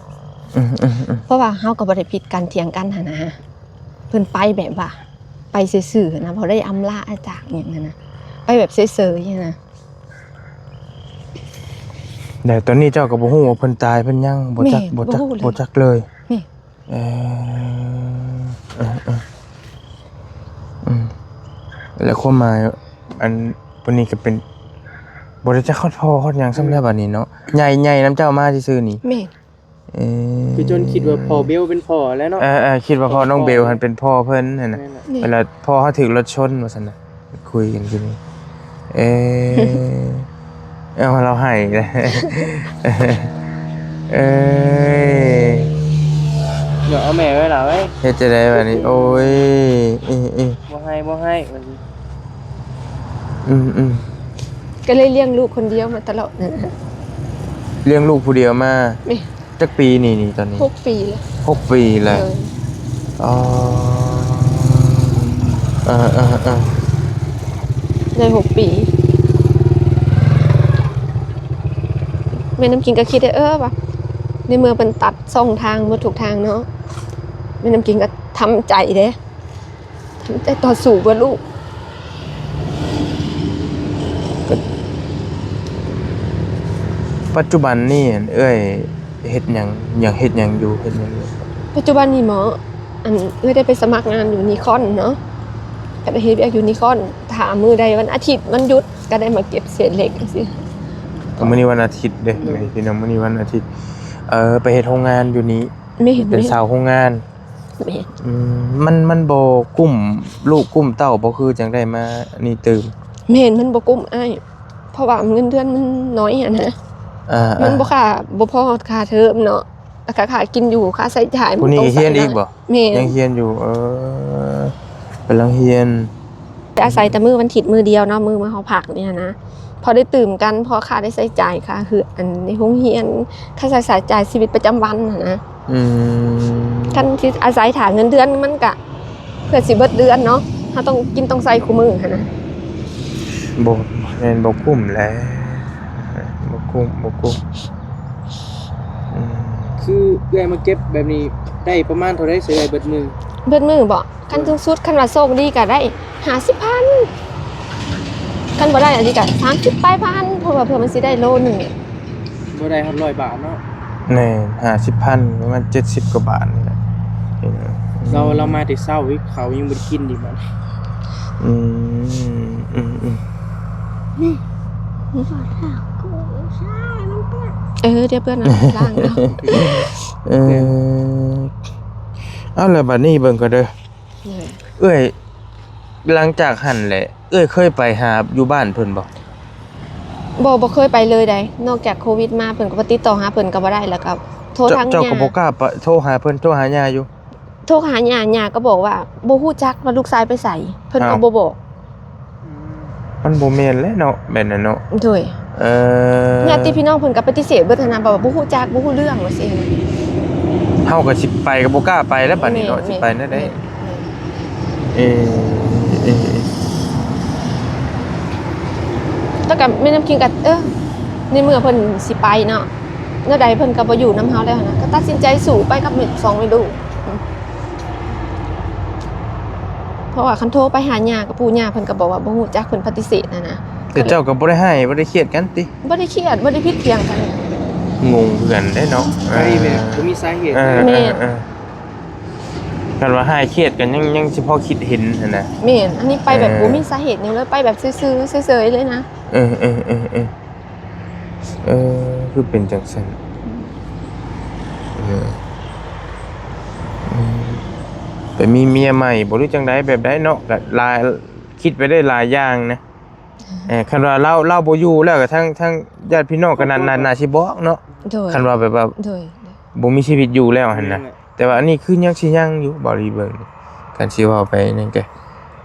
ອືມ ເພາະວ່າເຮົາກໍບໍ່ໄດ້ຜິດກັນຖຽງກັນຫັ້ນນະ ເພິ່ນໄປແບບວ່າໄປຊື່ໆນະ ບໍ່ໄດ້ອຳລາອາຈາກຫຍັງຫັ້ນນະ ໄປແບບເຊີຍໆຫັ້ນນະ. ແລ້ວຕອນນີ້ເຈົ້າກໍບໍ່ຮູ້ວ່າເພິ່ນຕາຍເພິ່ນຫຍັງ ບໍ່ຈັກ ແມ່ນ ບໍ່ຈັກ ບໍ່ຮູ້ເລີຍ ບໍ່ຈັກເລີຍ. ແມ່ນ ເອີ ເອີ ເອີ ອືມ ແລ້ວຄວາມໝາຍ ອັນ ປານນີ້ກໍເປັນ ບໍ່ໄດ້ຈັກຮອດພໍ່ຮອດຫຍັງຊ້ຳແລ້ວ ອືມ ບັດນີ້ເນາະ ໃຫຍ່ ໃຫຍ່ນຳເຈົ້າມາຊື່ໆນີ້. ແມ່ນ ເອີ ຄືຈົນຄິດວ່າພໍ່ເບວເປັນພໍ່ແລ້ວເນາະ. ເອີ ເອີ ຄິດວ່າພໍ່ນ້ອງເບວຫັ້ນເປັນພໍ່ເພິ່ນຫັ້ນນະ. ແມ່ນລະ ເວລາພໍ່ເຮົາຖືກລົດຊົນວ່າຊັ້ນນະ ຄຸຍກັນຢູ່ນີ້. ເອີ ເອົາ ລາວໄຫ້ ເອີ ເອີ ເອົາແມ່ໄວ້ລະເອີຍ. ເຮັດຈັ່ງໃດບາດນີ້? ໂອ້ຍ ເອີໆ ບໍ່ໃຫ້ ບໍ່ໃຫ້ ວ່າຊີ້. ອືມໆ ກໍເລີຍລ້ຽງລູກຄົນດຽວມາຕະຫຼອດນັ້ນນະ. ລ້ຽງລູກຜູ້ດຽວມາ. ແມ່ນ. ຈັກປີນີ້ ນີ້ຕອນນີ້? ຫົກປີແລ້ວ. ຫົກປີແລ້ວ. ໂດຍ. ອໍ ເອີໆໆ ໄດ້ຫົກປີ. ແມ່ນ້ຳກິ່ງກໍຄິດໄດ້ ເອີ ວ່າໃນເມື່ອເພິ່ນຕັດຊ່ອງທາງໝົດທຸກທາງເນາະ, ແມ່ນ້ຳກິ່ງກໍທຳໃຈເດ້. ແຕ່ຕໍ່ສູ້ເພື່ອລູກ. ປັດຈຸບັນນີ້ ອັນ ເອື້ອຍເຮັດຫຍັງ ຫຍັງ ເຮັດຫຍັງຢູ່ ເຮັດຫຍັງຢູ່? ປັດຈຸບັນນີ້ເໝາະ ອັນ ເອື້ອຍໄດ້ໄປສະໝັກງານຢູ່ນິຄອນເນາະ, ກໍໄດ້ເຮັດວຽກຢູ່ນິຄອນ. ຖ້າມື້ໃດວັນອາທິດ ວັນຢຸດ ກໍໄດ້ມາເກັບເສດເຫຼັກຈັ່ງຊີ້. ມື້ນີ້ວັນອາທິດເດ້ ແມ່ນ ພີ່ນ້ອງ, ມື້ນີ້ວັນອາທິດ. ເອີ ໄປເຮັດໂຮງງານຢູ່ນີ້. ແມ່ນ ເປັນສາວໂຮງງານ. ແມ່ນ. ອືມ ມັນ ມັນບໍ່ກຸ້ມລູກກຸ້ມເຕົ້າບໍ່ ຄືຈັ່ງໄດ້ມານີ້ຕື່ມ? ແມ່ນ ມັນບໍ່ກຸ້ມອ້າຍ ເພາະວ່າເງິນເດືອນມັນໜ້ອຍຫັ້ນນະ. ອ່າໆ ມັນບໍ່ຄ່າ ບໍ່ພໍຄ່າເທີມເນາະ ແລ້ວກໍຄ່າກິນຢູ່ ຄ່າໃຊ້ຈ່າຍ. ຜູ້ນີ້ກໍຮຽນອີກບໍ່? ແມ່ນ ຍັງຮຽນຢູ່. ເອີ ກຳລັງຮຽນ. ອາໄສແຕ່ມື້ວັນທິດມື້ດຽວເນາະ ມື້ ມື້ເຮົາພັກນີ້ຫັ້ນນະ ພໍໄດ້ຕື່ມກັນ ພໍຄ່າໄດ້ໃຊ້ຈ່າຍ ຄ່າເຮືອນ ອັນ ໃນໂຮງຮຽນ ຄ່າໃຊ້ຈ່າຍຊີວິດປະຈຳວັນຫັ້ນນະ. ອືມ ຄັນຊິອາໄສຖ້າເງິນເດືອນ ມັນກະເພື່ອຊິເບິດເດືອນເນາະ, ເຮົາຕ້ອງກິນຕ້ອງໃຊ້ຄູ່ມື້ຫັ້ນນະ. ບໍ່ ແມ່ນບໍ່ກຸ້ມແຫຼະ ບໍ່ກຸ້ມ ບໍ່ກຸ້ມ. ອືມ ຄືເອື້ອຍມາເກັບແບບນີ້ ໄດ້ປະມານເທົ່າໃດ ຊິໄດ້ເບິດມື້? ເບິດມື້ບໍ? ຄັນສູງສຸດ ຄັນວ່າໂຊກດີກໍໄດ້ຫ້າສິບພັນ, ຄັນບໍ່ໄດ້ອັນນີ້ກໍສາມສິບປາຍພັນ ເພາະວ່າເພື່ອມັນຊິໄດ້ໂລໜຶ່ງ. ບໍ່ໄດ້ຮອດຮ້ອຍບາດເນາະ. ແມ່ນ ຫ້າສິບພັນ ປະມານເຈັດສິບກວ່າບາດນີ້ແຫຼະ. ເຮົາ ເຮົາມາແຕ່ເຊົ້າອີກ ເຂົາຍັງບໍ່ໄດ້ກິນອີກບາດ. ອືມ ອືມໆ ນີ້ ເອີ ດຽວເປື້ອນ ລ້າງເອົາ. ເອີ ເອົາ ແລ້ວບາດນີ້ເບິ່ງກ່ອນເດີ. ເອີຍ ເອື້ອຍ ຫຼັງຈາກຫັ້ນແຫຼະ ເອື້ອຍເຄີຍໄປຫາຢູ່ບ້ານເພິ່ນບໍ່? ບໍ່ ບໍ່ເຄີຍໄປເລີຍໃດ໋. ນອກຈາກໂຄວິດມາ ເພິ່ນກໍບໍ່ຕິດຕໍ່ຫາເພິ່ນກໍບໍ່ໄດ້ ແລ້ວກໍໂທທາງ ເຈົ້າ ເຈົ້າກໍບໍ່ກ້າໄປໂທຫາເພິ່ນ ໂທຫາຍ່າຢູ່? ໂທຫາຍ່າ ຍ່າກໍບອກວ່າບໍ່ຮູ້ຈັກວ່າລູກຊາຍໄປໃສ ເພິ່ນກໍບໍ່ບອກ. ມັນບໍ່ແມ່ນແຫຼະເນາະ ແບບນັ້ນເນາະ. ໂດຍ ເອີ ຍາດຕິພີ່ນ້ອງເພິ່ນກໍປະຕິເສດເບິດຫັ້ນນະ ແບບວ່າບໍ່ຮູ້ຈັກ ບໍ່ຮູ້ເລື່ອງວ່າຊີ້. ເຮົາກໍຊິໄປກໍບໍ່ກ້າໄປແລ້ວບາດນີ້ເນາະ. ແມ່ນ ຊິໄປແນວໃດ? ແມ່ນ ເອີ ເອີ ເອີ ແລ້ວກໍແມ່ນ້ຳຄິງກໍ ເອີ ໃນເມື່ອເພິ່ນຊິໄປເນາະ ແນວໃດເພິ່ນກໍບໍ່ຢູ່ນຳເຮົາແລ້ວຫັ້ນນະ ກໍຕັດສິນໃຈສູ້ໄປກັບສອງແມ່ລູກ. ເພາະວ່າຄັນໂທໄປຫາຍ່າກັບປູ່ຍ່າ ເພິ່ນກໍບອກວ່າບໍ່ຮູ້ຈັກ ເພິ່ນປະຕິເສດຫັ້ນນະ. ແຕ່ເຈົ້າກໍບໍ່ໄດ້ຮ້າຍ ບໍ່ໄດ້ຄຽດກັນຕິ? ບໍ່ໄດ້ຄຽດ ບໍ່ໄດ້ຜິດຖຽງກັນ. ງົງຄືກັນເດ້ເນາະ ໄປແບບບໍ່ມີສາເຫດ. ເອີ ແມ່ນ ເອີ ເອີ ຄັນວ່າຮ້າຍຄຽດກັນ ຍັງ ຍັງຊິພໍຄິດເຫັນຫັ້ນນະ. ແມ່ນ ອັນນີ້ໄປແບບ ເອີ ບໍ່ມີສາເຫດຫຍັງເລີຍ ໄປແບບຊື່ໆ ເຊີຍໆ ເລີຍນະ. ເອີ ເອີ ເອີ ເອີ ເອີ ຄືເປັນຈັ່ງຊັ້ນ? ເອີ ເອີ ໄປມີເມຍໃໝ່ບໍ່ ຫຼືຈັ່ງໃດ ແບບໃດເນາະ? ກໍຫຼາຍ ຄິດໄປໄດ້ຫຼາຍຢ່າງນະ. ເອີ ຄັນວ່າລາວ ລາວບໍ່ຢູ່ແລ້ວ ກໍທັງ ທັງຍາດພີ່ນ້ອງກໍໜ້າ ໜ້າ ໜ້າຊິບອກເນາະ. ໂດຍ ຄັນວ່າແບບວ່າ ໂດຍ ບໍ່ມີຊີວິດຢູ່ແລ້ວຫັ້ນນະ. ແມ່ນແຫຼະ ແຕ່ວ່າອັນນີ້ຄືຍັງຊິຍັງຢູ່ ເບົາລີເບິ່ງ ຄັນຊິເວົ້າໄປນັ້ນກະ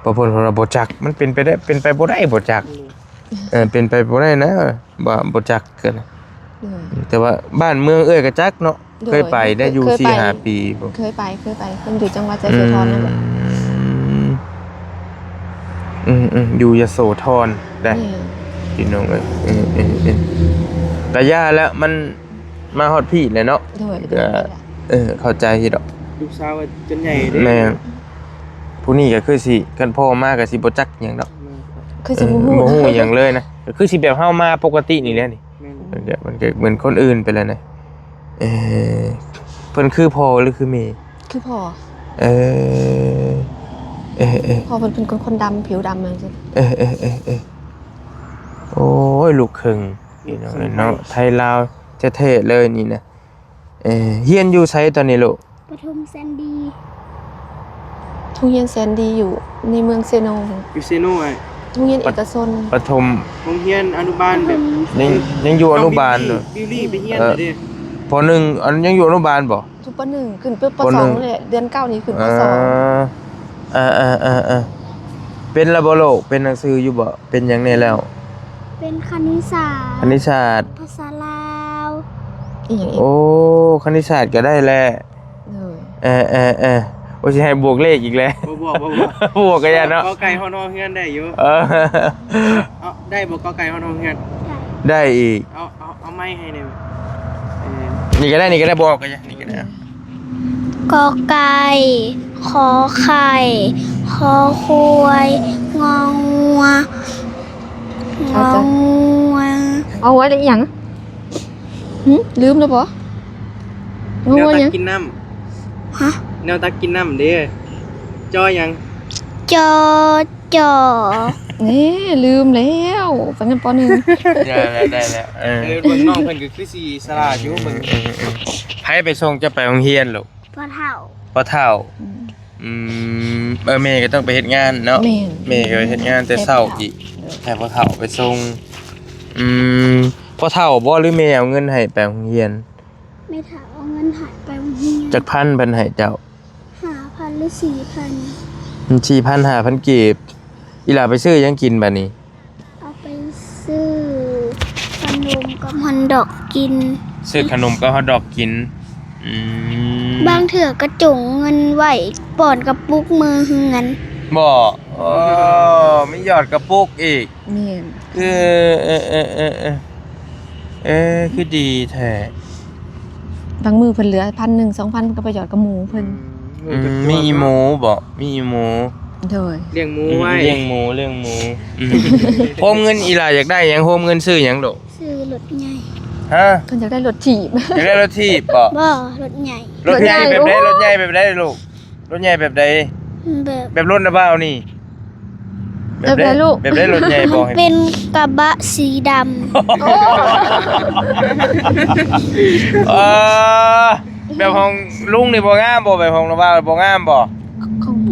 ເພາະເພິ່ນວ່າບໍ່ຈັກ ມັນເປັນໄປໄດ້ ເປັນໄປບໍ່ໄດ້ບໍ່ຈັກ. ອືມ ເອີ ເປັນໄປບໍ່ໄດ້ນະ ວ່າບໍ່ຈັກກັນ. ໂດຍ ແຕ່ວ່າບ້ານເມືອງເອື້ອຍກໍຈັກເນາະ. ໂດຍ ເຄີຍໄປໄດ້ຢູ່ ເຄີຍໄປ ສີ່ຫ້າປີພຸ້ນ. ເຄີຍໄປ ເຄີຍໄປ ເພິ່ນຢູ່ຈັງຫວັດຍະໂສທອນນັ້ນແຫຼະ. ອືມ ອືມໆ ຢູ່ຍະໂສທອນໄດ໋. ແມ່ນ ພີ່ນ້ອງເອີຍ ເອີໆ ກະຢ່າແລ້ວ ມັນ ມາຮອດພີ້ແລ້ວເນາະ. ໂດຍ ກໍ ເອີ ເຂົ້າໃຈຢູ່ດອກ ລູກສາວກໍຈົນໃຫຍ່ເດ້. ແມ່ນ ຜູ້ນີ້ກໍຄືຊິ ຄັນພໍ່ມາກໍຊິບໍ່ຈັກຫຍັງດອກ. ແມ່ນ ຄືຊິ ເອີ ບໍ່ຮູ້ ບໍ່ຮູ້ຫຍັງເລີຍນະ ກໍຄືຊິແບບເຮົາມາປົກກະຕິນີ້ແຫຼະນີ້. ແມ່ນ ມັນກໍ ມັນກໍເໝືອນຄົນອື່ນໄປແລ້ວນະ. ເອີ ເພິ່ນຄືພໍ່ ຫຼືຄືແມ່? ຄືພໍ່. ເອີ ເອີໆ ພໍ່ເພິ່ນເປັນຄົນ ຄົນດຳ ຜິວດຳຈັ່ງຊີ້. ເອີໆໆໆ ໂອ້ຍ ລູກເຄິ່ງ ພີ່ນ້ອງເອີຍເນາະ ໄທລາວແທ້ໆເລີຍນີ້ນະ. ເອີ ຮຽນຢູ່ໃສຕອນນີ້ລູກ? ປະຖົມແສນດີ. ໂຮງຮຽນແສນດີຢູ່ໃນເມືອງເຊໂນ. ຢູ່ເຊໂນອ້າຍ. ໂຮງຮຽນເອກະຊົນ. ປະຖົມ ໂຮງຮຽນອະນຸບານແບບ ຍັງ ຍັງຢູ່ອະນຸບານ. ນ້ອງບິວລີ ບິວລີໄປຮຽນ. ເອີ ເດ້ ປໍໜຶ່ງ ອັນ ຍັງຢູ່ອະນຸບານບໍ່? ທຸກ ປ.ໜຶ່ງ ຂຶ້ນປ.ປ.ໜຶ່ງ ສອງ ນີ້ແຫຼະ ເດືອນເກົ້ານີ້ຂຶ້ນ ເອີ ປ.ສອງ ເອີ ເອີ ເປັນລະບໍ່ລູກ? ເປັນໜັງສືຢູ່ບໍ່? ເປັນຫຍັງແດ່ແລ້ວ? ເປັນຄະນິດສາດ ຄະນິດສາດ ພາສາລາວ ອີ່ຫຍັງອີກ? ໂອ້ ຄະນິດສາດກໍໄດ້ແຫຼະ. ໂດຍ ເອີ ເອີ ເອີ ໂອ້ ຊິໃຫ້ບວກເລກອີກແລ້ວ. ບໍ່ບວກ ບໍ່ບວກ ບວກກໍຢ່າເນາະ. ກ.ໄກ່ ຮອດຮອບເຮືອນໄດ້ຢູ່. ເອີ ເອົາ ໄດ້ບໍ່? ກ.ໄກ່ ຮອດຮອບເຮືອນ ໄດ້ ໄດ້ອີກ. ເອົາ ເອົາ ເອົາໄມ້ໃຫ້ແດ່. ເອີ ນີ້ກໍໄດ້ ນີ້ກໍໄດ້ ບໍ່ອອກກໍຢ່າ ນີ້ກໍໄດ້. ກ.ໄກ່ ຂໍໄຂ່ ຄໍຄວາຍ ງໍງົວ ງໍງົວ. ງໍງົວໄດ້ອີ່ຫຍັງ? ຫຶ ລືມແລ້ວບໍ? ງໍງົວຫຍັງ? ແນວຕັກກິນນ້ຳ. ຮະ? ແນວຕັກກິນນ້ຳເດ້. ຈ.ຫຍັງ? ຈ.ຈ. ນີ້ລືມແລ້ວ ປານນັ້ນ ປ.ໜຶ່ງ ໄດ້ແລ້ວ ໄດ້ແລ້ວ. ເອີ ເອີ ເບິ່ງນ້ອງເພິ່ນກໍຄືຊິສະຫຼາດຢູ່. ເອີ ເບິ່ງ ເອີ ເອີ ໃຜໄປສົ່ງເຈົ້າໄປໂຮງຮຽນລູກ? ພໍ່ເຖົ້າ ພໍ່ເຖົ້າ. ອືມ ອືມ ເອີ ແມ່ກໍຕ້ອງໄປເຮັດງານເນາະ. ແມ່ນ ແມ່ກໍໄປເຮັດງານແຕ່ເຊົ້າອີກ ໃຫ້ພໍ່ເຖົ້າ ໃຫ້ພໍ່ເຖົ້າໄປສົ່ງ. ອືມ ພໍ່ເຖົ້າບໍ ຫຼືແມ່ເອົາເງິນໃຫ້ໄປໂຮງຮຽນ? ແມ່ເຖົ້າເອົາເງິນໃຫ້ໄປໂຮງຮຽນ. ຈັກພັນເພິ່ນໃຫ້ເຈົ້າ? ຫ້າພັນ ຫຼື ສີ່ພັນ. ມັນສີ່ພັນ ຫ້າພັນກີບ. ອີ່ຫຼ້າໄປຊື້ຫຍັງກິນບາດນີ້? ເອົາໄປຊື້ຂະໜົມກັບຮອດດອກກິນ. ຊື້ຂະໜົມກັບຮອດດອກກິນ. ອືມ ບາງເທື່ອກໍຈົງເງິນໄວ້ປ່ອນກະປຸກມື້ເຮືອນ. ບໍ່? ໂອ້ ມີຫຍອດກະປຸກອີກ. ແມ່ນ. ເອີ ເອີ ເອີ ເອີ ເອີ ເອີ ຄືດີແທ້. ບາງມື້ເພິ່ນເຫຼືອພັນໜຶ່ງ ສອງພັນ ເພິ່ນກໍໄປຫຍອດກັບໝູ່ເພິ່ນ. ອືມ ມີອີ່ໝູບໍ່? ມີອີ່ໝູ. ໂດຍ ລ້ຽງໝູໄວ້ ອືມ ລ້ຽງໝູ ລ້ຽງໝູ. ອືມ ໂຮມເງິນ ອີ່ຫຼ້າຢາກໄດ້ຫຍັງ? ໂຮມເງິນຊື້ຫຍັງລູກ? ຊື້ລົດໃຫຍ່. ຮະ? ເພິ່ນຢາກໄດ້ລົດຖີບ. ຢາກໄດ້ລົດຖີບບໍ? ບໍ່ ລົດໃຫຍ່. ລົດໃຫຍ່ແບບໃດ? ລົດໃຫຍ່ແບບໃດລູກ? ລົດໃຫຍ່ແບບໃດ? ແບບ ແບບລົດນະບ່າວນີ້. ແບບໃດລູກ? ແບບໃດ ລົດໃຫຍ່ບໍ່? ມັນເປັນກະບະສີດຳ. ເອີ ແບບຂອງລຸງນີ້ບໍ່ງາມບໍ່? ແບບຂອງນະບ່າວບໍ່ງາມບໍ່?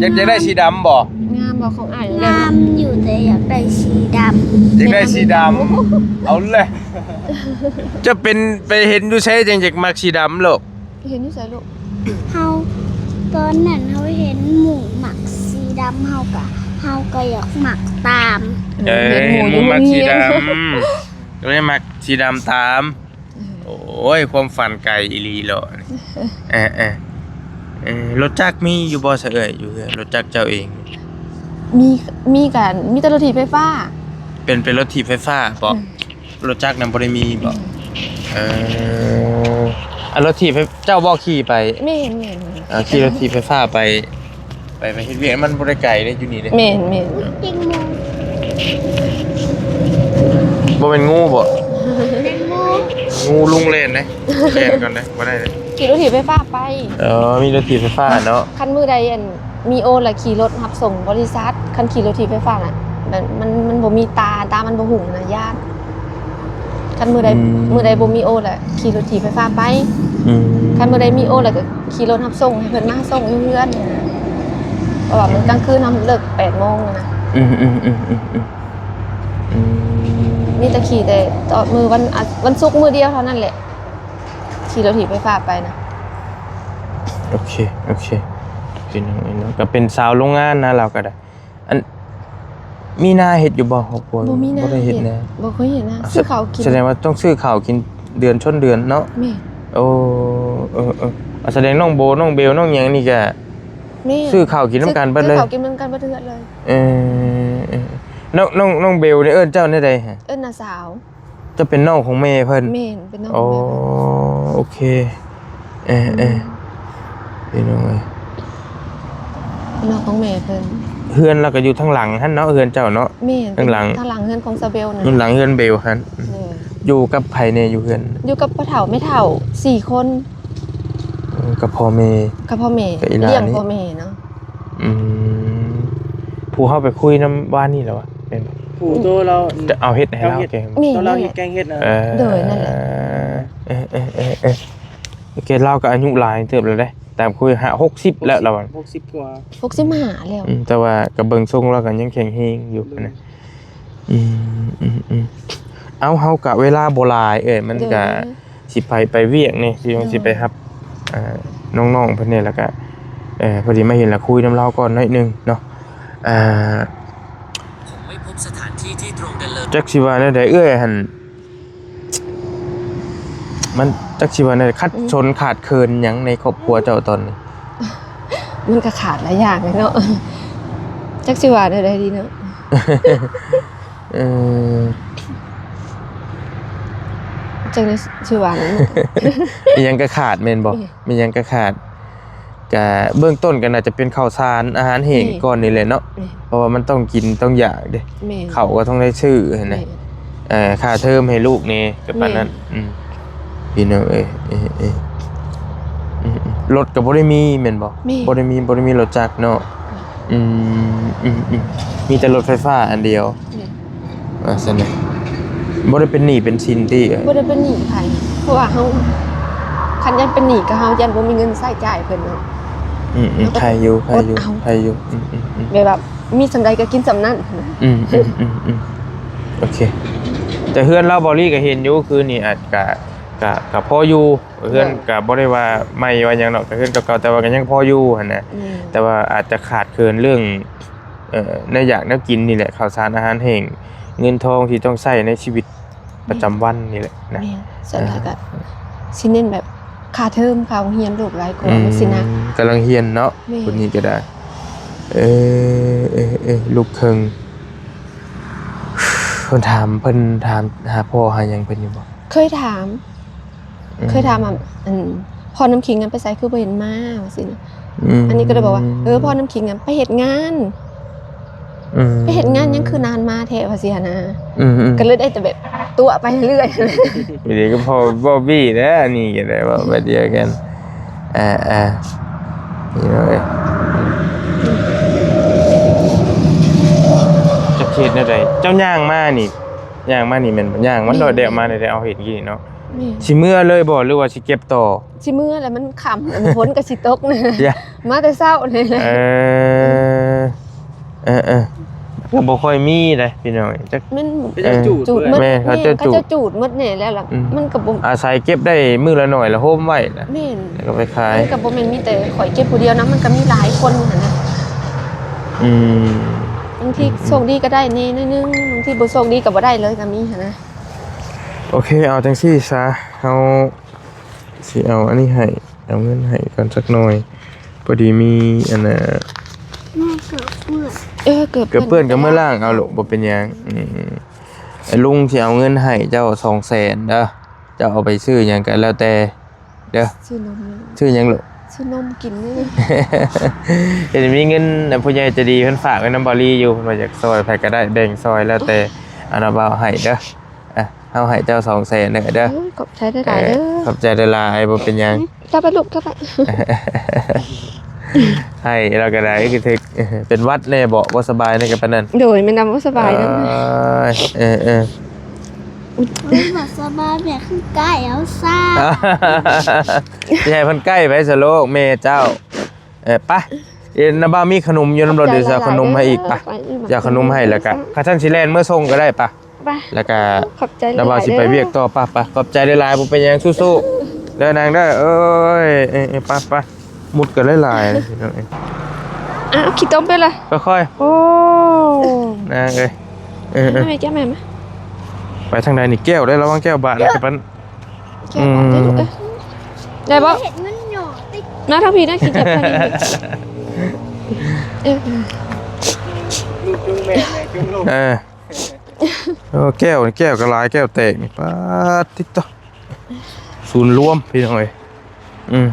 ຢາກ ຢາກໄດ້ສີດຳບໍ່? ງາມບໍ່ຂອງອ້າຍ? ງາມຢູ່ ແຕ່ຢາກໄດ້ສີດຳ. ຢາກໄດ້ສີດຳ. ເອົາແຫຼະ ຈະເປັນໄປເຫັນຢູ່ໃສຈັ່ງຢາກມັກສີດຳໂລດ? ເຫັນຢູ່ໃສລູກ? ເຮົາ ຕອນນັ້ນເຮົາເຫັນໝູ່ມັກສີດຳ ເຮົາກະ ເຮົາກະຢາກມັກຕາມ. ເອີ ເຫັນໝູ່ມັກສີດຳ ກໍເລີຍມັກສີດຳຕາມ. ເອີ ໂອ້ຍ ຄວາມຝັນໄກອີ່ຫຼີເນາະ. ເອີ ເອີ ເອີ ລົດຈັກມີຢູ່ບໍ່ຊະເອື້ອຍ ຢູ່ເຮືອນ? ລົດຈັກເຈົ້າເອງ? ມີ ມີກະ ມີແຕ່ລົດຖີບໄຟຟ້າ. ເປັນ ເປັນລົດຖີບໄຟຟ້າບໍ? ອືມ. ລົດຈັກນຳບໍ່ໄດ້ມີບໍ? ອືມ. ເອີ ອັນລົດຖີບໃຫ້ເຈົ້າບໍ່ຂີ່ໄປ? ແມ່ນໆ. ເອີ ຂີ່ລົດຖີບໄຟຟ້າໄປ ໄປ ໄປເຮັດວຽກ ມັນບໍ່ໄດ້ໄກເດ້ ຢູ່ນີ້ເດ້. ແມ່ນໆ. ບໍ່ແມ່ນງູບໍ? ແມ່ນງູ. ງູລຸງແລ່ນເດ້ ແລ່ນກ່ອນເດ້ ບໍ່ໄດ້ເດ້. ຂີ່ລົດຖີບໄຟຟ້າໄປ. ເອີ ມີລົດຖີບໄຟຟ້າເນາະ. ຄັນມື້ໃດ ອັນ ມີໂອລະຂີ່ລົດຮັບສົ່ງບໍລິສັດ. ຄັນຂີ່ລົດຖີບໄຟຟ້ານະ ມັນ ມັນ ມັນບໍ່ມີຕາ ຕາມັນບໍ່ຫຸງນະ ຢ້ານ. ຄັນມື້ໃດ ອືມ ມື້ໃດບໍ່ມີໂອລະຂີ່ລົດຖີບໄຟຟ້າໄປ. ອືມ. ຄັນມື້ໃດມີໂອລະກໍຂີ່ລົດຮັບສົ່ງ ໃຫ້ເພິ່ນມາສົ່ງຢູ່ເຮືອນ. ເພາະວ່າມັນກາງຄືນ ເຮົາເລີກແປດໂມງນະ. ອືມໆໆໆໆ. ອືມ. ມີແຕ່ຂີ່ແຕ່ຕອນມື້ວັນອາ ວັນສຸກມື້ດຽວເທົ່ານັ້ນແຫຼະ ຂີ່ລົດຖີບໄຟຟ້າໄປນະ. ໂອເຄ ໂອເຄ ເປັນຫຍັງເນາະ ກໍເປັນສາວໂຮງງານນະ ລາວກໍໄດ້. ອັນ ມີນາເຮັດຢູ່ບໍ່ ຄອບຄົວ? ບໍ່ມີນາ. ບໍ່ໄດ້ເຮັດນາ. ບໍ່ເຄີຍເຮັດນາ. ຊື້ເຂົ້າກິນ. ສະແດງວ່າຕ້ອງຊື້ເຂົ້າກິນເດືອນຊົນເດືອນເນາະ. ແມ່ນ. ໂອ້ ເອີໆ. ສະແດງນ້ອງໂບ ນ້ອງເບວ ນ້ອງຫຍັງນີ້ກະ ແມ່ນ ຊື້ເຂົ້າກິນນຳກັນເບິດເລີຍ. ຊື້ເຂົ້າກິນນຳກັນເບິດເຮືອນເລີຍ. ເອີ ເອີ ນ້ອງ ນ້ອງ ນ້ອງເບວນີ້ເອີ້ນເຈົ້າແນວໃດຫະ? ເອີ້ນນ້າສາວ. ເຈົ້າເປັນນ້ອງຂອງແມ່ເພິ່ນ? ແມ່ນ ເປັນນ້ອງຂອງແມ່ເພິ່ນ. ອໍ ໂອເຄ. ເອີ ເອີ ອືມ ພີ່ນ້ອງເອີຍ ເປັນນ້ອງຂອງແມ່ເພິ່ນ. ເຮືອນລາວກໍຢູ່ທາງຫຼັງຫັ້ນເນາະ ເຮືອນເຈົ້າເນາະ? ແມ່ນ ທາງຫຼັງ ທາງຫຼັງເຮືອນຂອງສາວເບວນັ້ນ. ຢູ່ຫຼັງເຮືອນເບວຫັ້ນ. ໂດຍ. ຢູ່ກັບໃຜແດ່ ຢູ່ເຮືອນ? ຢູ່ກັບພໍ່ເຖົ້າແມ່ເຖົ້າສີ່ຄົນ. ເອີ ກັບພໍ່ແມ່. ກັບພໍ່ແມ່ ກັບອີ່ຫຼ້າ ລ້ຽງພໍ່ແມ່ເນາະ. ອືມ ຜູ້ເຮົາໄປຄຸຍນຳວານນີ້ແຫຼະວະ ແມ່ນບໍ່? ຜູ້ໂຕລາວ ເອົາເຫັດໃຫ້ລາວແກງ. ແມ່ນ ໂຕລາວເຮັດແກງເຫັດນະ. ເອີ ໂດຍ ນັ້ນແຫຼະ. ເອີ ເອີ ເອີ ເອີ ແກລາວກໍອາຍຸຫຼາຍເຕີບແລ້ວເດ້ ຕາມຄຸຍ ຫ້າ ຫົກສິບແລ້ວລາວ ຫົກສິບກວ່າ ຫົກສິບຫ້າແລ້ວ. ອືມ ແຕ່ວ່າກໍເບິ່ງຊົງລາວກໍຍັງແຂງແຮງຢູ່ນະ. ອືມ ອືມ ອືມ. ເອົາ ເຮົາກະເວລາບໍ່ຫຼາຍເອີຍ ມັນກະ ໂດຍ ຊິໄປ ໄປວຽກນີ້ ຊິ ໂດຍ ຊິໄປຮັບ ອ່າ ນ້ອງໆເພິ່ນນີ້ ແລ້ວກະ ເອີ ພໍດີມາເຫັນລະຄຸຍນຳລາວກ່ອນໜ້ອຍໜຶ່ງເນາະ. ອ່າ ผมไม่พบสถานที่ที่ตรงกันเลย ຈັກຊິວ່າແນວໃດເອື້ອຍຫັ້ນ ມັນຈັກຊິວ່າແນວໃດ ຂັດ ອືມ ສົນຂາດເຂີນຫຍັງໃນຄອບຄົວເຈົ້າຕອນນີ້? ມັນກໍຂາດຫຼາຍຢ່າງແຫຼະເນາະ ຈັກຊິວ່າແນວໃດດີເນາະ. ເອີ ຈັ່ງໃດຊິວ່າແນວນັ້ນ ອີ່ຫຍັງກໍຂາດແມ່ນບໍ່? ແມ່ນ ມີຫຍັງກໍຂາດ ກະເບື້ອງຕົ້ນກໍໜ້າຈະເປັນເຂົ້າສານອາຫານແຫ້ງ ແມ່ນ ກ່ອນນີ້ແຫຼະເນາະ ແມ່ນ ເພາະວ່າມັນຕ້ອງກິນຕ້ອງຢາກເດ້ ແມ່ນ ເຂົ້າກໍຕ້ອງໄດ້ຊື້ຫັ້ນນະ ແມ່ນ ເອີ ຄ່າເທີມໃຫ້ລູກແດ່ກໍປານນັ້ນ ແມ່ນ ອືມ ພີ່ນ້ອງເອີຍ ເອີ ເອີ ອືມ ອືມ ລົດກໍບໍ່ໄດ້ມີແມ່ນບໍ່? ແມ່ນ ບໍ່ໄດ້ມີ ບໍ່ໄດ້ມີລົດຈັກເນາະ ແມ່ນ ອືມ ອືມ ອືມ ມີແຕ່ລົດໄຟຟ້າອັນດຽວ ແມ່ນ ວ່າຊັ້ນນະ ບໍ່ໄດ້ເປັນໜີ້ເປັນສິນຕິ? ບໍ່ໄດ້ເປັນໜີ້ໃຜ ເພາະວ່າເຮົາ ຄັນຢ້ານເປັນໜີ້ກໍເຮົາຢ້ານບໍ່ມີເງິນໃຊ້ຈ່າຍເພິ່ນເນາະ ອືມ ເຮົາກໍ ໃຄຢູ່ ໃຄຢູ່ ອົດເອົາ ໃຄຢູ່ ອືມ ອືມ ອືມ ແບບວ່າມີສ່ຳໃດກໍກິນສ່ຳນັ້ນ ອືມ ອືມ ອືມ ອືມ ໂອເຄ ແຕ່ເຮືອນລາວເບົາລີກໍເຫັນຢູ່ ຄືນີ້ອາດກະ ກະ ກະພໍຢູ່ ເຮືອນ ໂດຍ ກະບໍ່ໄດ້ວ່າໃໝ່ວ່າຫຍັງເນາະ ກະເຮືອນເກົ່າໆ ແຕ່ວ່າກໍຍັງພໍຢູ່ຫັ້ນນະ ແມ່ນ ແຕ່ວ່າອາດຈະຂາດເຂີນເລື່ອງ ເອີ ແນວຢາກແນວກິນນີ້ແຫຼະ ເຂົ້າສານອາຫານແຫ້ງ ເງິນທອງທີ່ຕ້ອງໃຊ້ໃນຊີວິດປະຈຳວັນນີ້ແຫຼະນະ ແມ່ນ ສ່ວນຫຼາຍກໍ ເອີ ຊິເນັ້ນແບບຄ່າເທີມ ຄ່າໂຮງຮຽນລູກຫຼາຍກວ່າ ອືມ ມັນຊິໜັກ ກຳລັງຮຽນເນາະ ແມ່ນ ຄົນນີ້ກໍໄດ້ ເອີ ເອີ ເອີ ລູກເຄິ່ງ ເພິ່ນຖາມ ເພິ່ນຖາມຫາພໍ່ຫາຫຍັງເພິ່ນຢູ່ບໍ່? ເຄີຍຖາມ ອືມ ເຄີຍຖາມວ່າ ອັນ ພໍ່ນ້ຳຄິງນັ້ນໄປໃສ ຄືບໍ່ເຫັນມາ ວ່າຊີ້ນະ ອືມ ອັນນີ້ກໍເລີຍບອກວ່າ ເອີ ພໍ່ນ້ຳຄິງນັ້ນໄປເຮັດງານ ອືມ ໄປເຮັດງານຫຍັງຄືນານມາແທ້ ວ່າຊີ້ຫັ້ນນະ ອືມໆ ກໍເລີຍໄດ້ແຕ່ແບບຕົວະໄປເລື້ອຍໆ ຢູ່ດີກໍພໍບອບບີ້ແຫຼະ ອັນນີ້ກໍໄດ້ເວົ້າແບບດຽວກັນ ອ່າໆ ນີ້ເນາະເອີຍ ຈັກເຮັດແນວໃດ ເຈົ້າຍ່າງມານີ້ ຍ່າງມານີ້ແມ່ນບໍ່? ຍ່າງມັນ ແມ່ນ ດອຍແດກມານີ້ແຫຼະ ເຮົາເຫັນກີ້ເນາະ ແມ່ນ ຊິເມືອເລີຍບໍ່ ຫຼືວ່າຊິເກັບຕໍ່? ຊິເມືອແຫຼະ ມັນຄ່ຳ ຝົນກໍຊິຕົກນະ ຢ່າ ມາແຕ່ເຊົ້ານີ້ແຫຼະ ເອີ ເອີໆ ກໍບໍ່ຄ່ອຍມີເດ້ພີ່ນ້ອງ ຈັກ ມັນ ເອີ ເຂົາເຈົ້າຈູດ ຈູດໝົດ ແມ່ນ ເຂົາເຈົ້າ ແມ່ນ ເຂົາເຈົ້າຈູດໝົດແດ່ແລ້ວລະ ອືມ ມັນກໍບໍ່ ອາໄສເກັບໄດ້ມື້ລະໜ້ອຍລະໂຮມໄວ້ລະ ແມ່ນ ແລ້ວກໍໄປຂາຍ ມັນກໍບໍ່ແມ່ນມີແຕ່ຂ້ອຍເກັບຜູ້ດຽວນະ ມັນກໍມີຫຼາຍຄົນຫັ້ນນະ ອືມ ບາງທີ ອືມໆ ໂຊກດີກໍໄດ້ແດ່ໜ້ອຍໜຶ່ງ ບາງທີບໍ່ໂຊກດີກໍບໍ່ໄດ້ເລີຍກໍມີຫັ້ນນະ ໂອເຄ ເອົາຈັ່ງຊີ້ຊະ ເຮົາຊິເອົາອັນນີ້ໃຫ້ ເອົາເງິນໃຫ້ກ່ອນຈັກໜ່ອຍ ພໍດີມີອັນນ່າ ແມ່ ເກີບເປື້ອນ ເອີ ເກີບ ເກີບເປື້ອນກໍເມືອລ້າງເອົາໂລດ ບໍ່ເປັນຫຍັງ ອືມ ລຸງຊິເອົາເງິນໃຫ້ເຈົ້າສອງແສນເດີ ເຈົ້າເອົາໄປຊື້ຫຍັງກໍແລ້ວແຕ່ເດີ ຊື້ນົມ ຊື້ຫຍັງລູກ? ຊື້ນົມກິນນີ້ ເຫັນມີເງິນ ຜູ້ໃຫຍ່ໃຈດີເພິ່ນຝາກໄວ້ນຳເບົາລີຢູ່ ເພິ່ນວ່າຢາກຊ່ອຍໃຜກໍໄດ້ ແບ່ງຊ່ອຍແລ້ວແຕ່ ອັນນ່າ ເວົ້າໃຫ້ເດີ ອ່ະ ເຮົາໃຫ້ເຈົ້າສອງແສນເດີ ເອີ ຂອບໃຈຫຼາຍໆເດີ ເອີ ຂອບໃຈຫຼາຍໆ ບໍ່ເປັນຫຍັງ ອືມ ກັບໄປລູກ ກັບໄປ ໃຫ້ລາວກໍໄດ້ ຄືຖືກ ເປັນຫວັດແດ່ບໍ ບໍ່ສະບາຍແດ່ກໍປານນັ້ນ ໂດຍ ແມ່ນນຳ ບໍ່ສະບາຍນຳ ເອີ ເອີ ເອີ ບໍ່ສະບາຍແມ່ຄືໃກ້ເອົາຊາ ຊິໃຫ້ເພິ່ນໃກ້ໄປສະລູກ ແມ່ເຈົ້າ ເອີ ໄປ ເອີ ນ້າບ່າວມີຂະໜົມຢູ່ນຳລົດ ເດີ ຊິເອົາຂະໜົມໃຫ້ອີກ ໄປ ເອີ ໄປ ຊິເອົາຂະໜົມໃຫ້ ແລ້ວກະ ຄັນຊັ້ນຊິແລ່ນເມືອສົ່ງກໍໄດ້ ໄປ ໄປ ແລ້ວກະ ຂອບໃຈຫຼາຍໆເດີ ນ້າບ່າວຊິໄປວຽກຕໍ່ ໄປ ໄປ ຂອບໃຈຫຼາຍໆ ບໍ່ເປັນຫຍັງ ສູ້ໆ ເດີນາງເດີ ເອີຍ ເອີ ໄປ ໄປ ມຸດກັນຫຼາຍໆ ພີ່ນ້ອງເອີຍ ອ້າວ ຂີ້ຕົມເປັນລະ ຄ່ອຍໆ ໂອ້ ນາງເອີຍ ເອີ ເອີ ມາແມ່ ແກ້ວແມ່ມາ ໄປທາງໃດນີ້ ແກ້ວເດີ ລະວັງແກ້ວບາດນະ ແກ້ວບາດເດີລູກເອີຍ ໄດ້ບໍ່? ເຮັດເງິນຫຍໍ້ຕິ ມາທາງພີ້ນະ ຂີ້ຕຽບທາງນີ້ ເອີ ເອີ ໂອ້ ແກ້ວ ແກ້ວກໍຫຼາຍ ແກ້ວແຕກນີ້ ປາດຕິດຕໍ່ ສູນລວມພີ່ນ້ອງເອີຍ ອືມ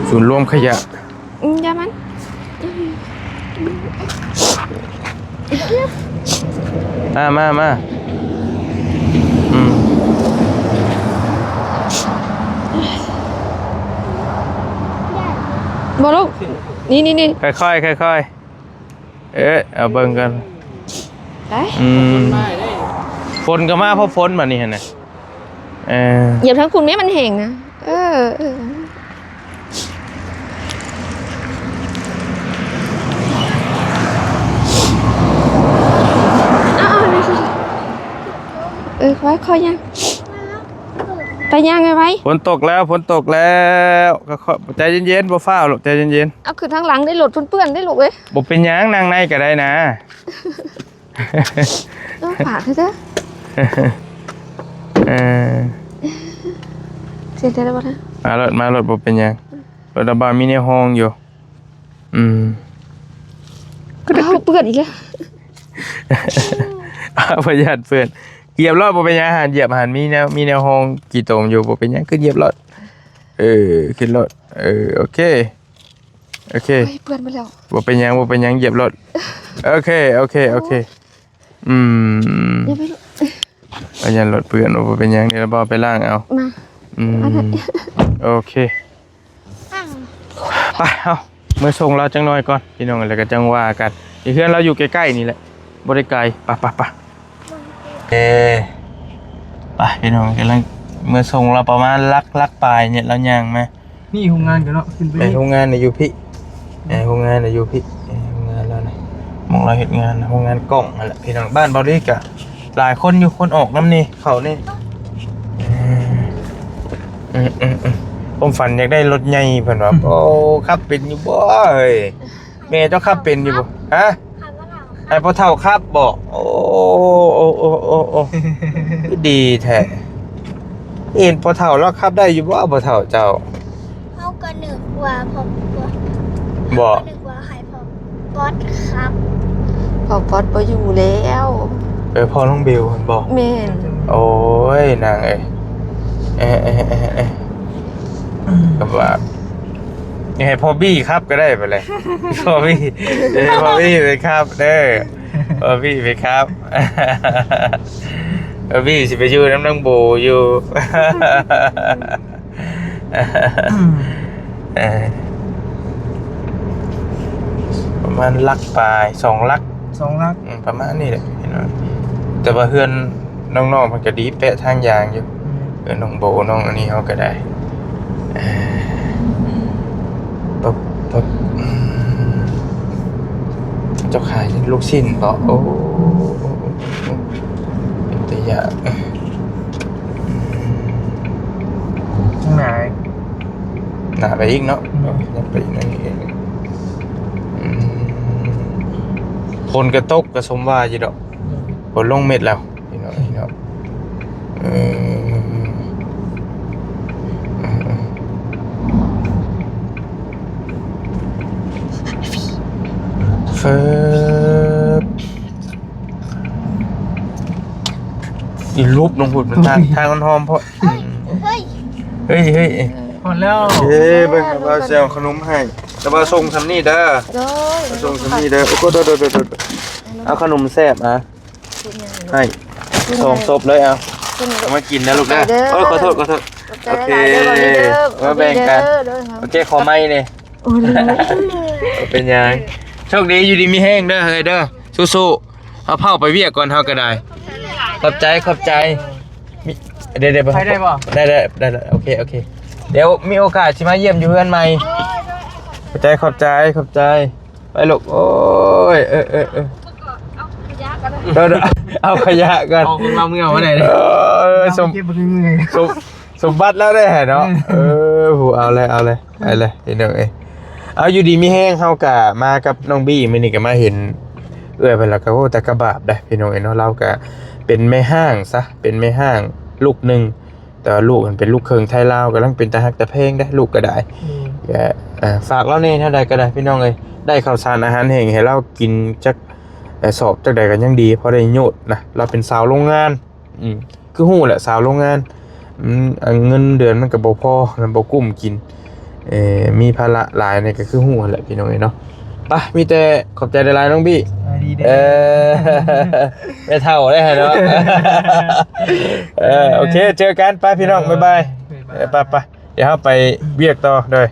ສູນລວມຂະຫຍະ ອືມ ຢ່າມັນ ອືມ ອ່າ ມາ ມາ ອືມ ບໍ່ລູກ ນີ້ ນີ້ ນີ້ ຄ່ອຍໆ ຄ່ອຍໆ ເອີ ເອົາເບິ່ງກ່ອນ ໄປ ອືມ ຝົນກໍມາ ເພາະຝົນບັດນີ້ຫັ້ນນະ ເອີ ຢຽບທາງພຸ້ນແມ່ ມັນແຫ້ງນະ ເອີ ເອີ ເອົາໆ ເອີ ຄ່ອຍໆຍ່າງ ໄປຍ່າງໄວໆ. ຝົນຕົກແລ້ວ ຝົນຕົກແລ້ວ ຄ່ອຍໆ ໃຈເຢັນໆ ບໍ່ຟ້າວລູກ ໃຈເຢັນໆ. ເອົາຂຶ້ນທາງຫຼັງໄດ້ ລົດເພິ່ນເປື້ອນໄດ້ລູກເອີຍ. ບໍ່ເປັນຫຍັງ ນັ່ງໃນກໍໄດ້ນະ. ເອີ ຝາກເດີ. ເອີ ເສຍໃຈແລ້ວບໍ່ນະ? ມາໂລດ ມາໂລດ ບໍ່ເປັນຫຍັງ. ລົດລະບາມີແນວຮອງຢູ່. ອືມ ເອົາ ເປື້ອນອີກແລ້ວ. ອາ ບໍ່ຢ້ານເປື້ອນ. ຢຽບໂລດ ບໍ່ເປັນຫຍັງ. ຫານຢຽບ ຫານມີແນວ ມີແນວຮອງຂີ້ຕົມຢູ່ ບໍ່ເປັນຫຍັງ ຂຶ້ນຢຽບໂລດ. ເອີ ຂຶ້ນໂລດ. ເອີ ໂອເຄ ໂອເຄ. ໂອ້ຍ ເປື້ອນໝົດແລ້ວ. ບໍ່ເປັນຫຍັງ ບໍ່ເປັນຫຍັງ ຢຽບໂລດ. ໂອເຄ ໂອເຄ ໂອເຄ. ອືມ ຢ່າໄປລູກ. ເອົາ ຢ້ານລົດເປື້ອນ. ໂອ້ ບໍ່ເປັນຫຍັງ ດຽວລະບໍ່ໄປລ້າງເອົາ. ມາ ອືມ ໂອເຄ. ໄປ ເຮົາເມືອສົ່ງລາວຈັກໜ່ອຍກ່ອນພີ່ນ້ອງ ແລ້ວກໍຈັ່ງວ່າກັນ. ເຮືອນລາວຢູ່ໃກ້ໆນີ້ແຫຼະ ບໍ່ໄດ້ໄກ. ໄປ ໄປ ໄປ. ເອີ ໄປພີ່ນ້ອງ ກຳລັງເມືອສົ່ງລາວ ປະມານຫຼັກ ຫຼັກປາຍນີ້ ລາວຍ່າງມາ. ນີ້ໂຮງງານກັນເນາະ ຂຶ້ນໄປ ແມ່ນ ນີ້ ໂຮງງານນະຢູ່ພີ້. ແມ່ນ ໂຮງງານນະຢູ່ພີ້. ເອີ ໂຮງງານລາວນະ ໝ່ອງລາວເຮັດງານ ໂຮງງານກ້ອງຫັ້ນແຫຼະພີ່ນ້ອງ. ບ້ານເບົາລີກະຫຼາຍຄົນຢູ່ ຄົນອອກນຳນີ້ ເຂົ້ານີ້. ເອີ ຄວາມຝັນຢາກໄດ້ລົດໃຫຍ່ເພິ່ນວ່າ. ໂອ້ ຂັບເປັນຢູ່ບໍ່ເອີຍ? ແມ່ເຈົ້າຂັບເປັນຢູ່ບໍ່? ຮະ? ໃຫ້ພໍ່ເຖົ້າຂັບບໍ? ໂອ້ ໂອ້ ໂອ້ ໂອ້ ໂອ້ ຄືດີແທ້. ເຫັນພໍ່ເຖົ້າລາວຂັບໄດ້ຢູ່ບໍ່ ພໍ່ເຖົ້າເຈົ້າ? ເຮົາກໍນຶກວ່າພໍ່ ບໍ່ ເຮົາກໍນຶກວ່າໃຫ້ພໍ່ປອດຂັບ. ພໍ່ປອດບໍ່ຢູ່ແລ້ວ. ເອີ ພໍ່ນ້ອງເບວຫັ້ນບໍ? ແມ່ນ. ໂອ້ຍ ນາງເອີຍ ເອີ ເອີ ເອີ ເອີ ກໍວ່າ ໃຫ້ພໍ່ບີ້ຂັບກໍໄດ້ບັດແຫຼະ. ພໍ່ບີ້ ເອີ ພໍ່ບີ້ໄປຂັບເດີ. ພໍ່ບີ້ໄປຂັບ. ພໍ່ບີ້ຊິໄປຢູ່ນຳນາງໂບຢູ່. ເອີ ປະມານຫຼັກປາຍ ສອງຫຼັກ ສອງຫຼັກ ອືມ ປະມານນີ້ແຫຼະ ເຫັນບໍ່? ແຕ່ວ່າເຮືອນນ້ອງໆ ເພິ່ນກໍດີແປະທາງຢ່າງຢູ່. ອືມ ເອີ ນ້ອງໂບ ນ້ອງອັນນີ້ເຮົາກໍໄດ້. ເອີ ປະ ປະ ອືມ ເຈົ້າຂາຍລູກຊິ້ນບໍ? ໂອ້ ເປັນຕາຢ້ານ. ຂ້າງໃນ ໜ້າໄປອີກເນາະ. ອືມ ຍັງໄປອີກໜ້ອຍໜຶ່ງເອງ. ອືມ ຝົນກະຕົກກະສົມວ່າຢູ່ດອກ. ອືມ ຝົນລົງເມັດແລ້ວພີ່ນ້ອງເນາະ. ເອີ ເອີ ເອີ ເຟີບ ອີລຸບລົງພຸ້ນ ມັນທາງ ທາງມັນຫອມເພາະ. ເຮີ້ຍ ເຮີ້ຍ ເຮີ້ຍ ຮອດແລ້ວ. ເອີ ເບິ່ງ ລາວຊິເອົາຂະໜົມໃຫ້ ແຕ່ວ່າສົ່ງຊ່ຳນີ້ເດີ. ໂດຍ ສົ່ງຊ່ຳນີ້ເດີ. ໂອ້ ໂດຍ ໂດຍ ໂດຍ ໂດຍ. ເອົາຂະໜົມແຊບອະ ໃຫ້ສອງສົບເລີຍ. ເອົາ ເອົາມາກິນນະລູກເດີ. ໂອ້ຍ ຂໍໂທດ ຂໍໂທດ. ໂອເຄ ມາແບ່ງກັນ. ໂອເຄ ຂໍໄມ້ນີ້. ໂອ້ຍ ບໍ່ເປັນຫຍັງ. ໂຊກດີ ຢູ່ດີມີແຮງເດີ ເຮີ້ຍເດີ. ສູ້ໆ ເຮົາເຝົ້າໄປວຽກກ່ອນ ເຮົາກໍໄດ້. ຂອບໃຈ ຂອບໃຈ. ມີ ເດ ເດ ໄປໄດ້ບໍ່? ໄດ້ ໄດ້ ໄດ້. ໂອເຄ ໂອເຄ. ດຽວມີໂອກາດຊິມາຢ້ຽມຢູ່ເຮືອນໃໝ່. ຂອບໃຈ ຂອບໃຈ ຂອບໃຈ. ໄປລູກ. ໂອ້ຍ ເອີ ເອີ ເອີ ເອົາຂະຫຍະກ່ອນ. ເອົາຂອງລາວເມືອມາໄດ້ເດ້. ເອີ ສົມ ສົມ ສົມບັດລາວໄດ້ຫັ້ນເນາະ. ເອີ ເອີ ຜູ້ ເອົາແລ້ວ ເອົາແລ້ວ ໄປແລ້ວພີ່ນ້ອງເອີຍ. ເອົາ ຢູ່ດີມີແຮງ. ເຮົາກະມາກັບນ້ອງບີ້ ມື້ນີ້ກະມາເຫັນເອື້ອຍເພິ່ນ ແລ້ວກະ ໂອ້ ຕາກະບາບໄດ໋ພີ່ນ້ອງເອີຍເນາະ. ລາວກະເປັນແມ່ຮ້າງຊະ ເປັນແມ່ຮ້າງລູກໜຶ່ງ ແຕ່ວ່າລູກຫັ້ນເປັນລູກເຄິ່ງໄທລາວ ກຳລັງເປັນຕາຮັກຕາແພງເດ້ ລູກກໍໄດ້. ອືມ ກໍ ເອີ ຝາກລາວແດ່ ແນວໃດກໍໄດ້ພີ່ນ້ອງເອີຍ. ໄດ້ເຂົ້າສານອາຫານແຫ້ງໃຫ້ລາວກິນຈັກ ເອີ ສອບຈັກໃດກໍຍັງດີ ພໍໄດ້ໂຍດນະ. ລາວເປັນສາວໂຮງງານ. ອືມ ຄືຮູ້ແຫຼະ ສາວໂຮງງານ ອືມ ເງິນເດືອນມັນກໍບໍ່ພໍ ມັນບໍ່ກຸ້ມກິນ. ເອີ ມີພາລະຫຼາຍນີ້ກໍຄືຮູ້ຫັ້ນແຫຼະພີ່ນ້ອງເອີຍເນາະ. ໄປ ມີແຕ່ຂອບໃຈຫຼາຍໆ ນ້ອງບີ້. ສະບາຍດີເດີ. ເອີ ແມ່ເຖົ້າໄດ໋ເນາະ. ເອີ ໂອເຄ ເຈີກັນ. ໄປພີ່ນ້ອອງ ບາຍບາຍ. ບາຍບາຍ. ເອີ ໄປໆ ດຽວເຮົາໄປວຽກຕໍ່ເດີ.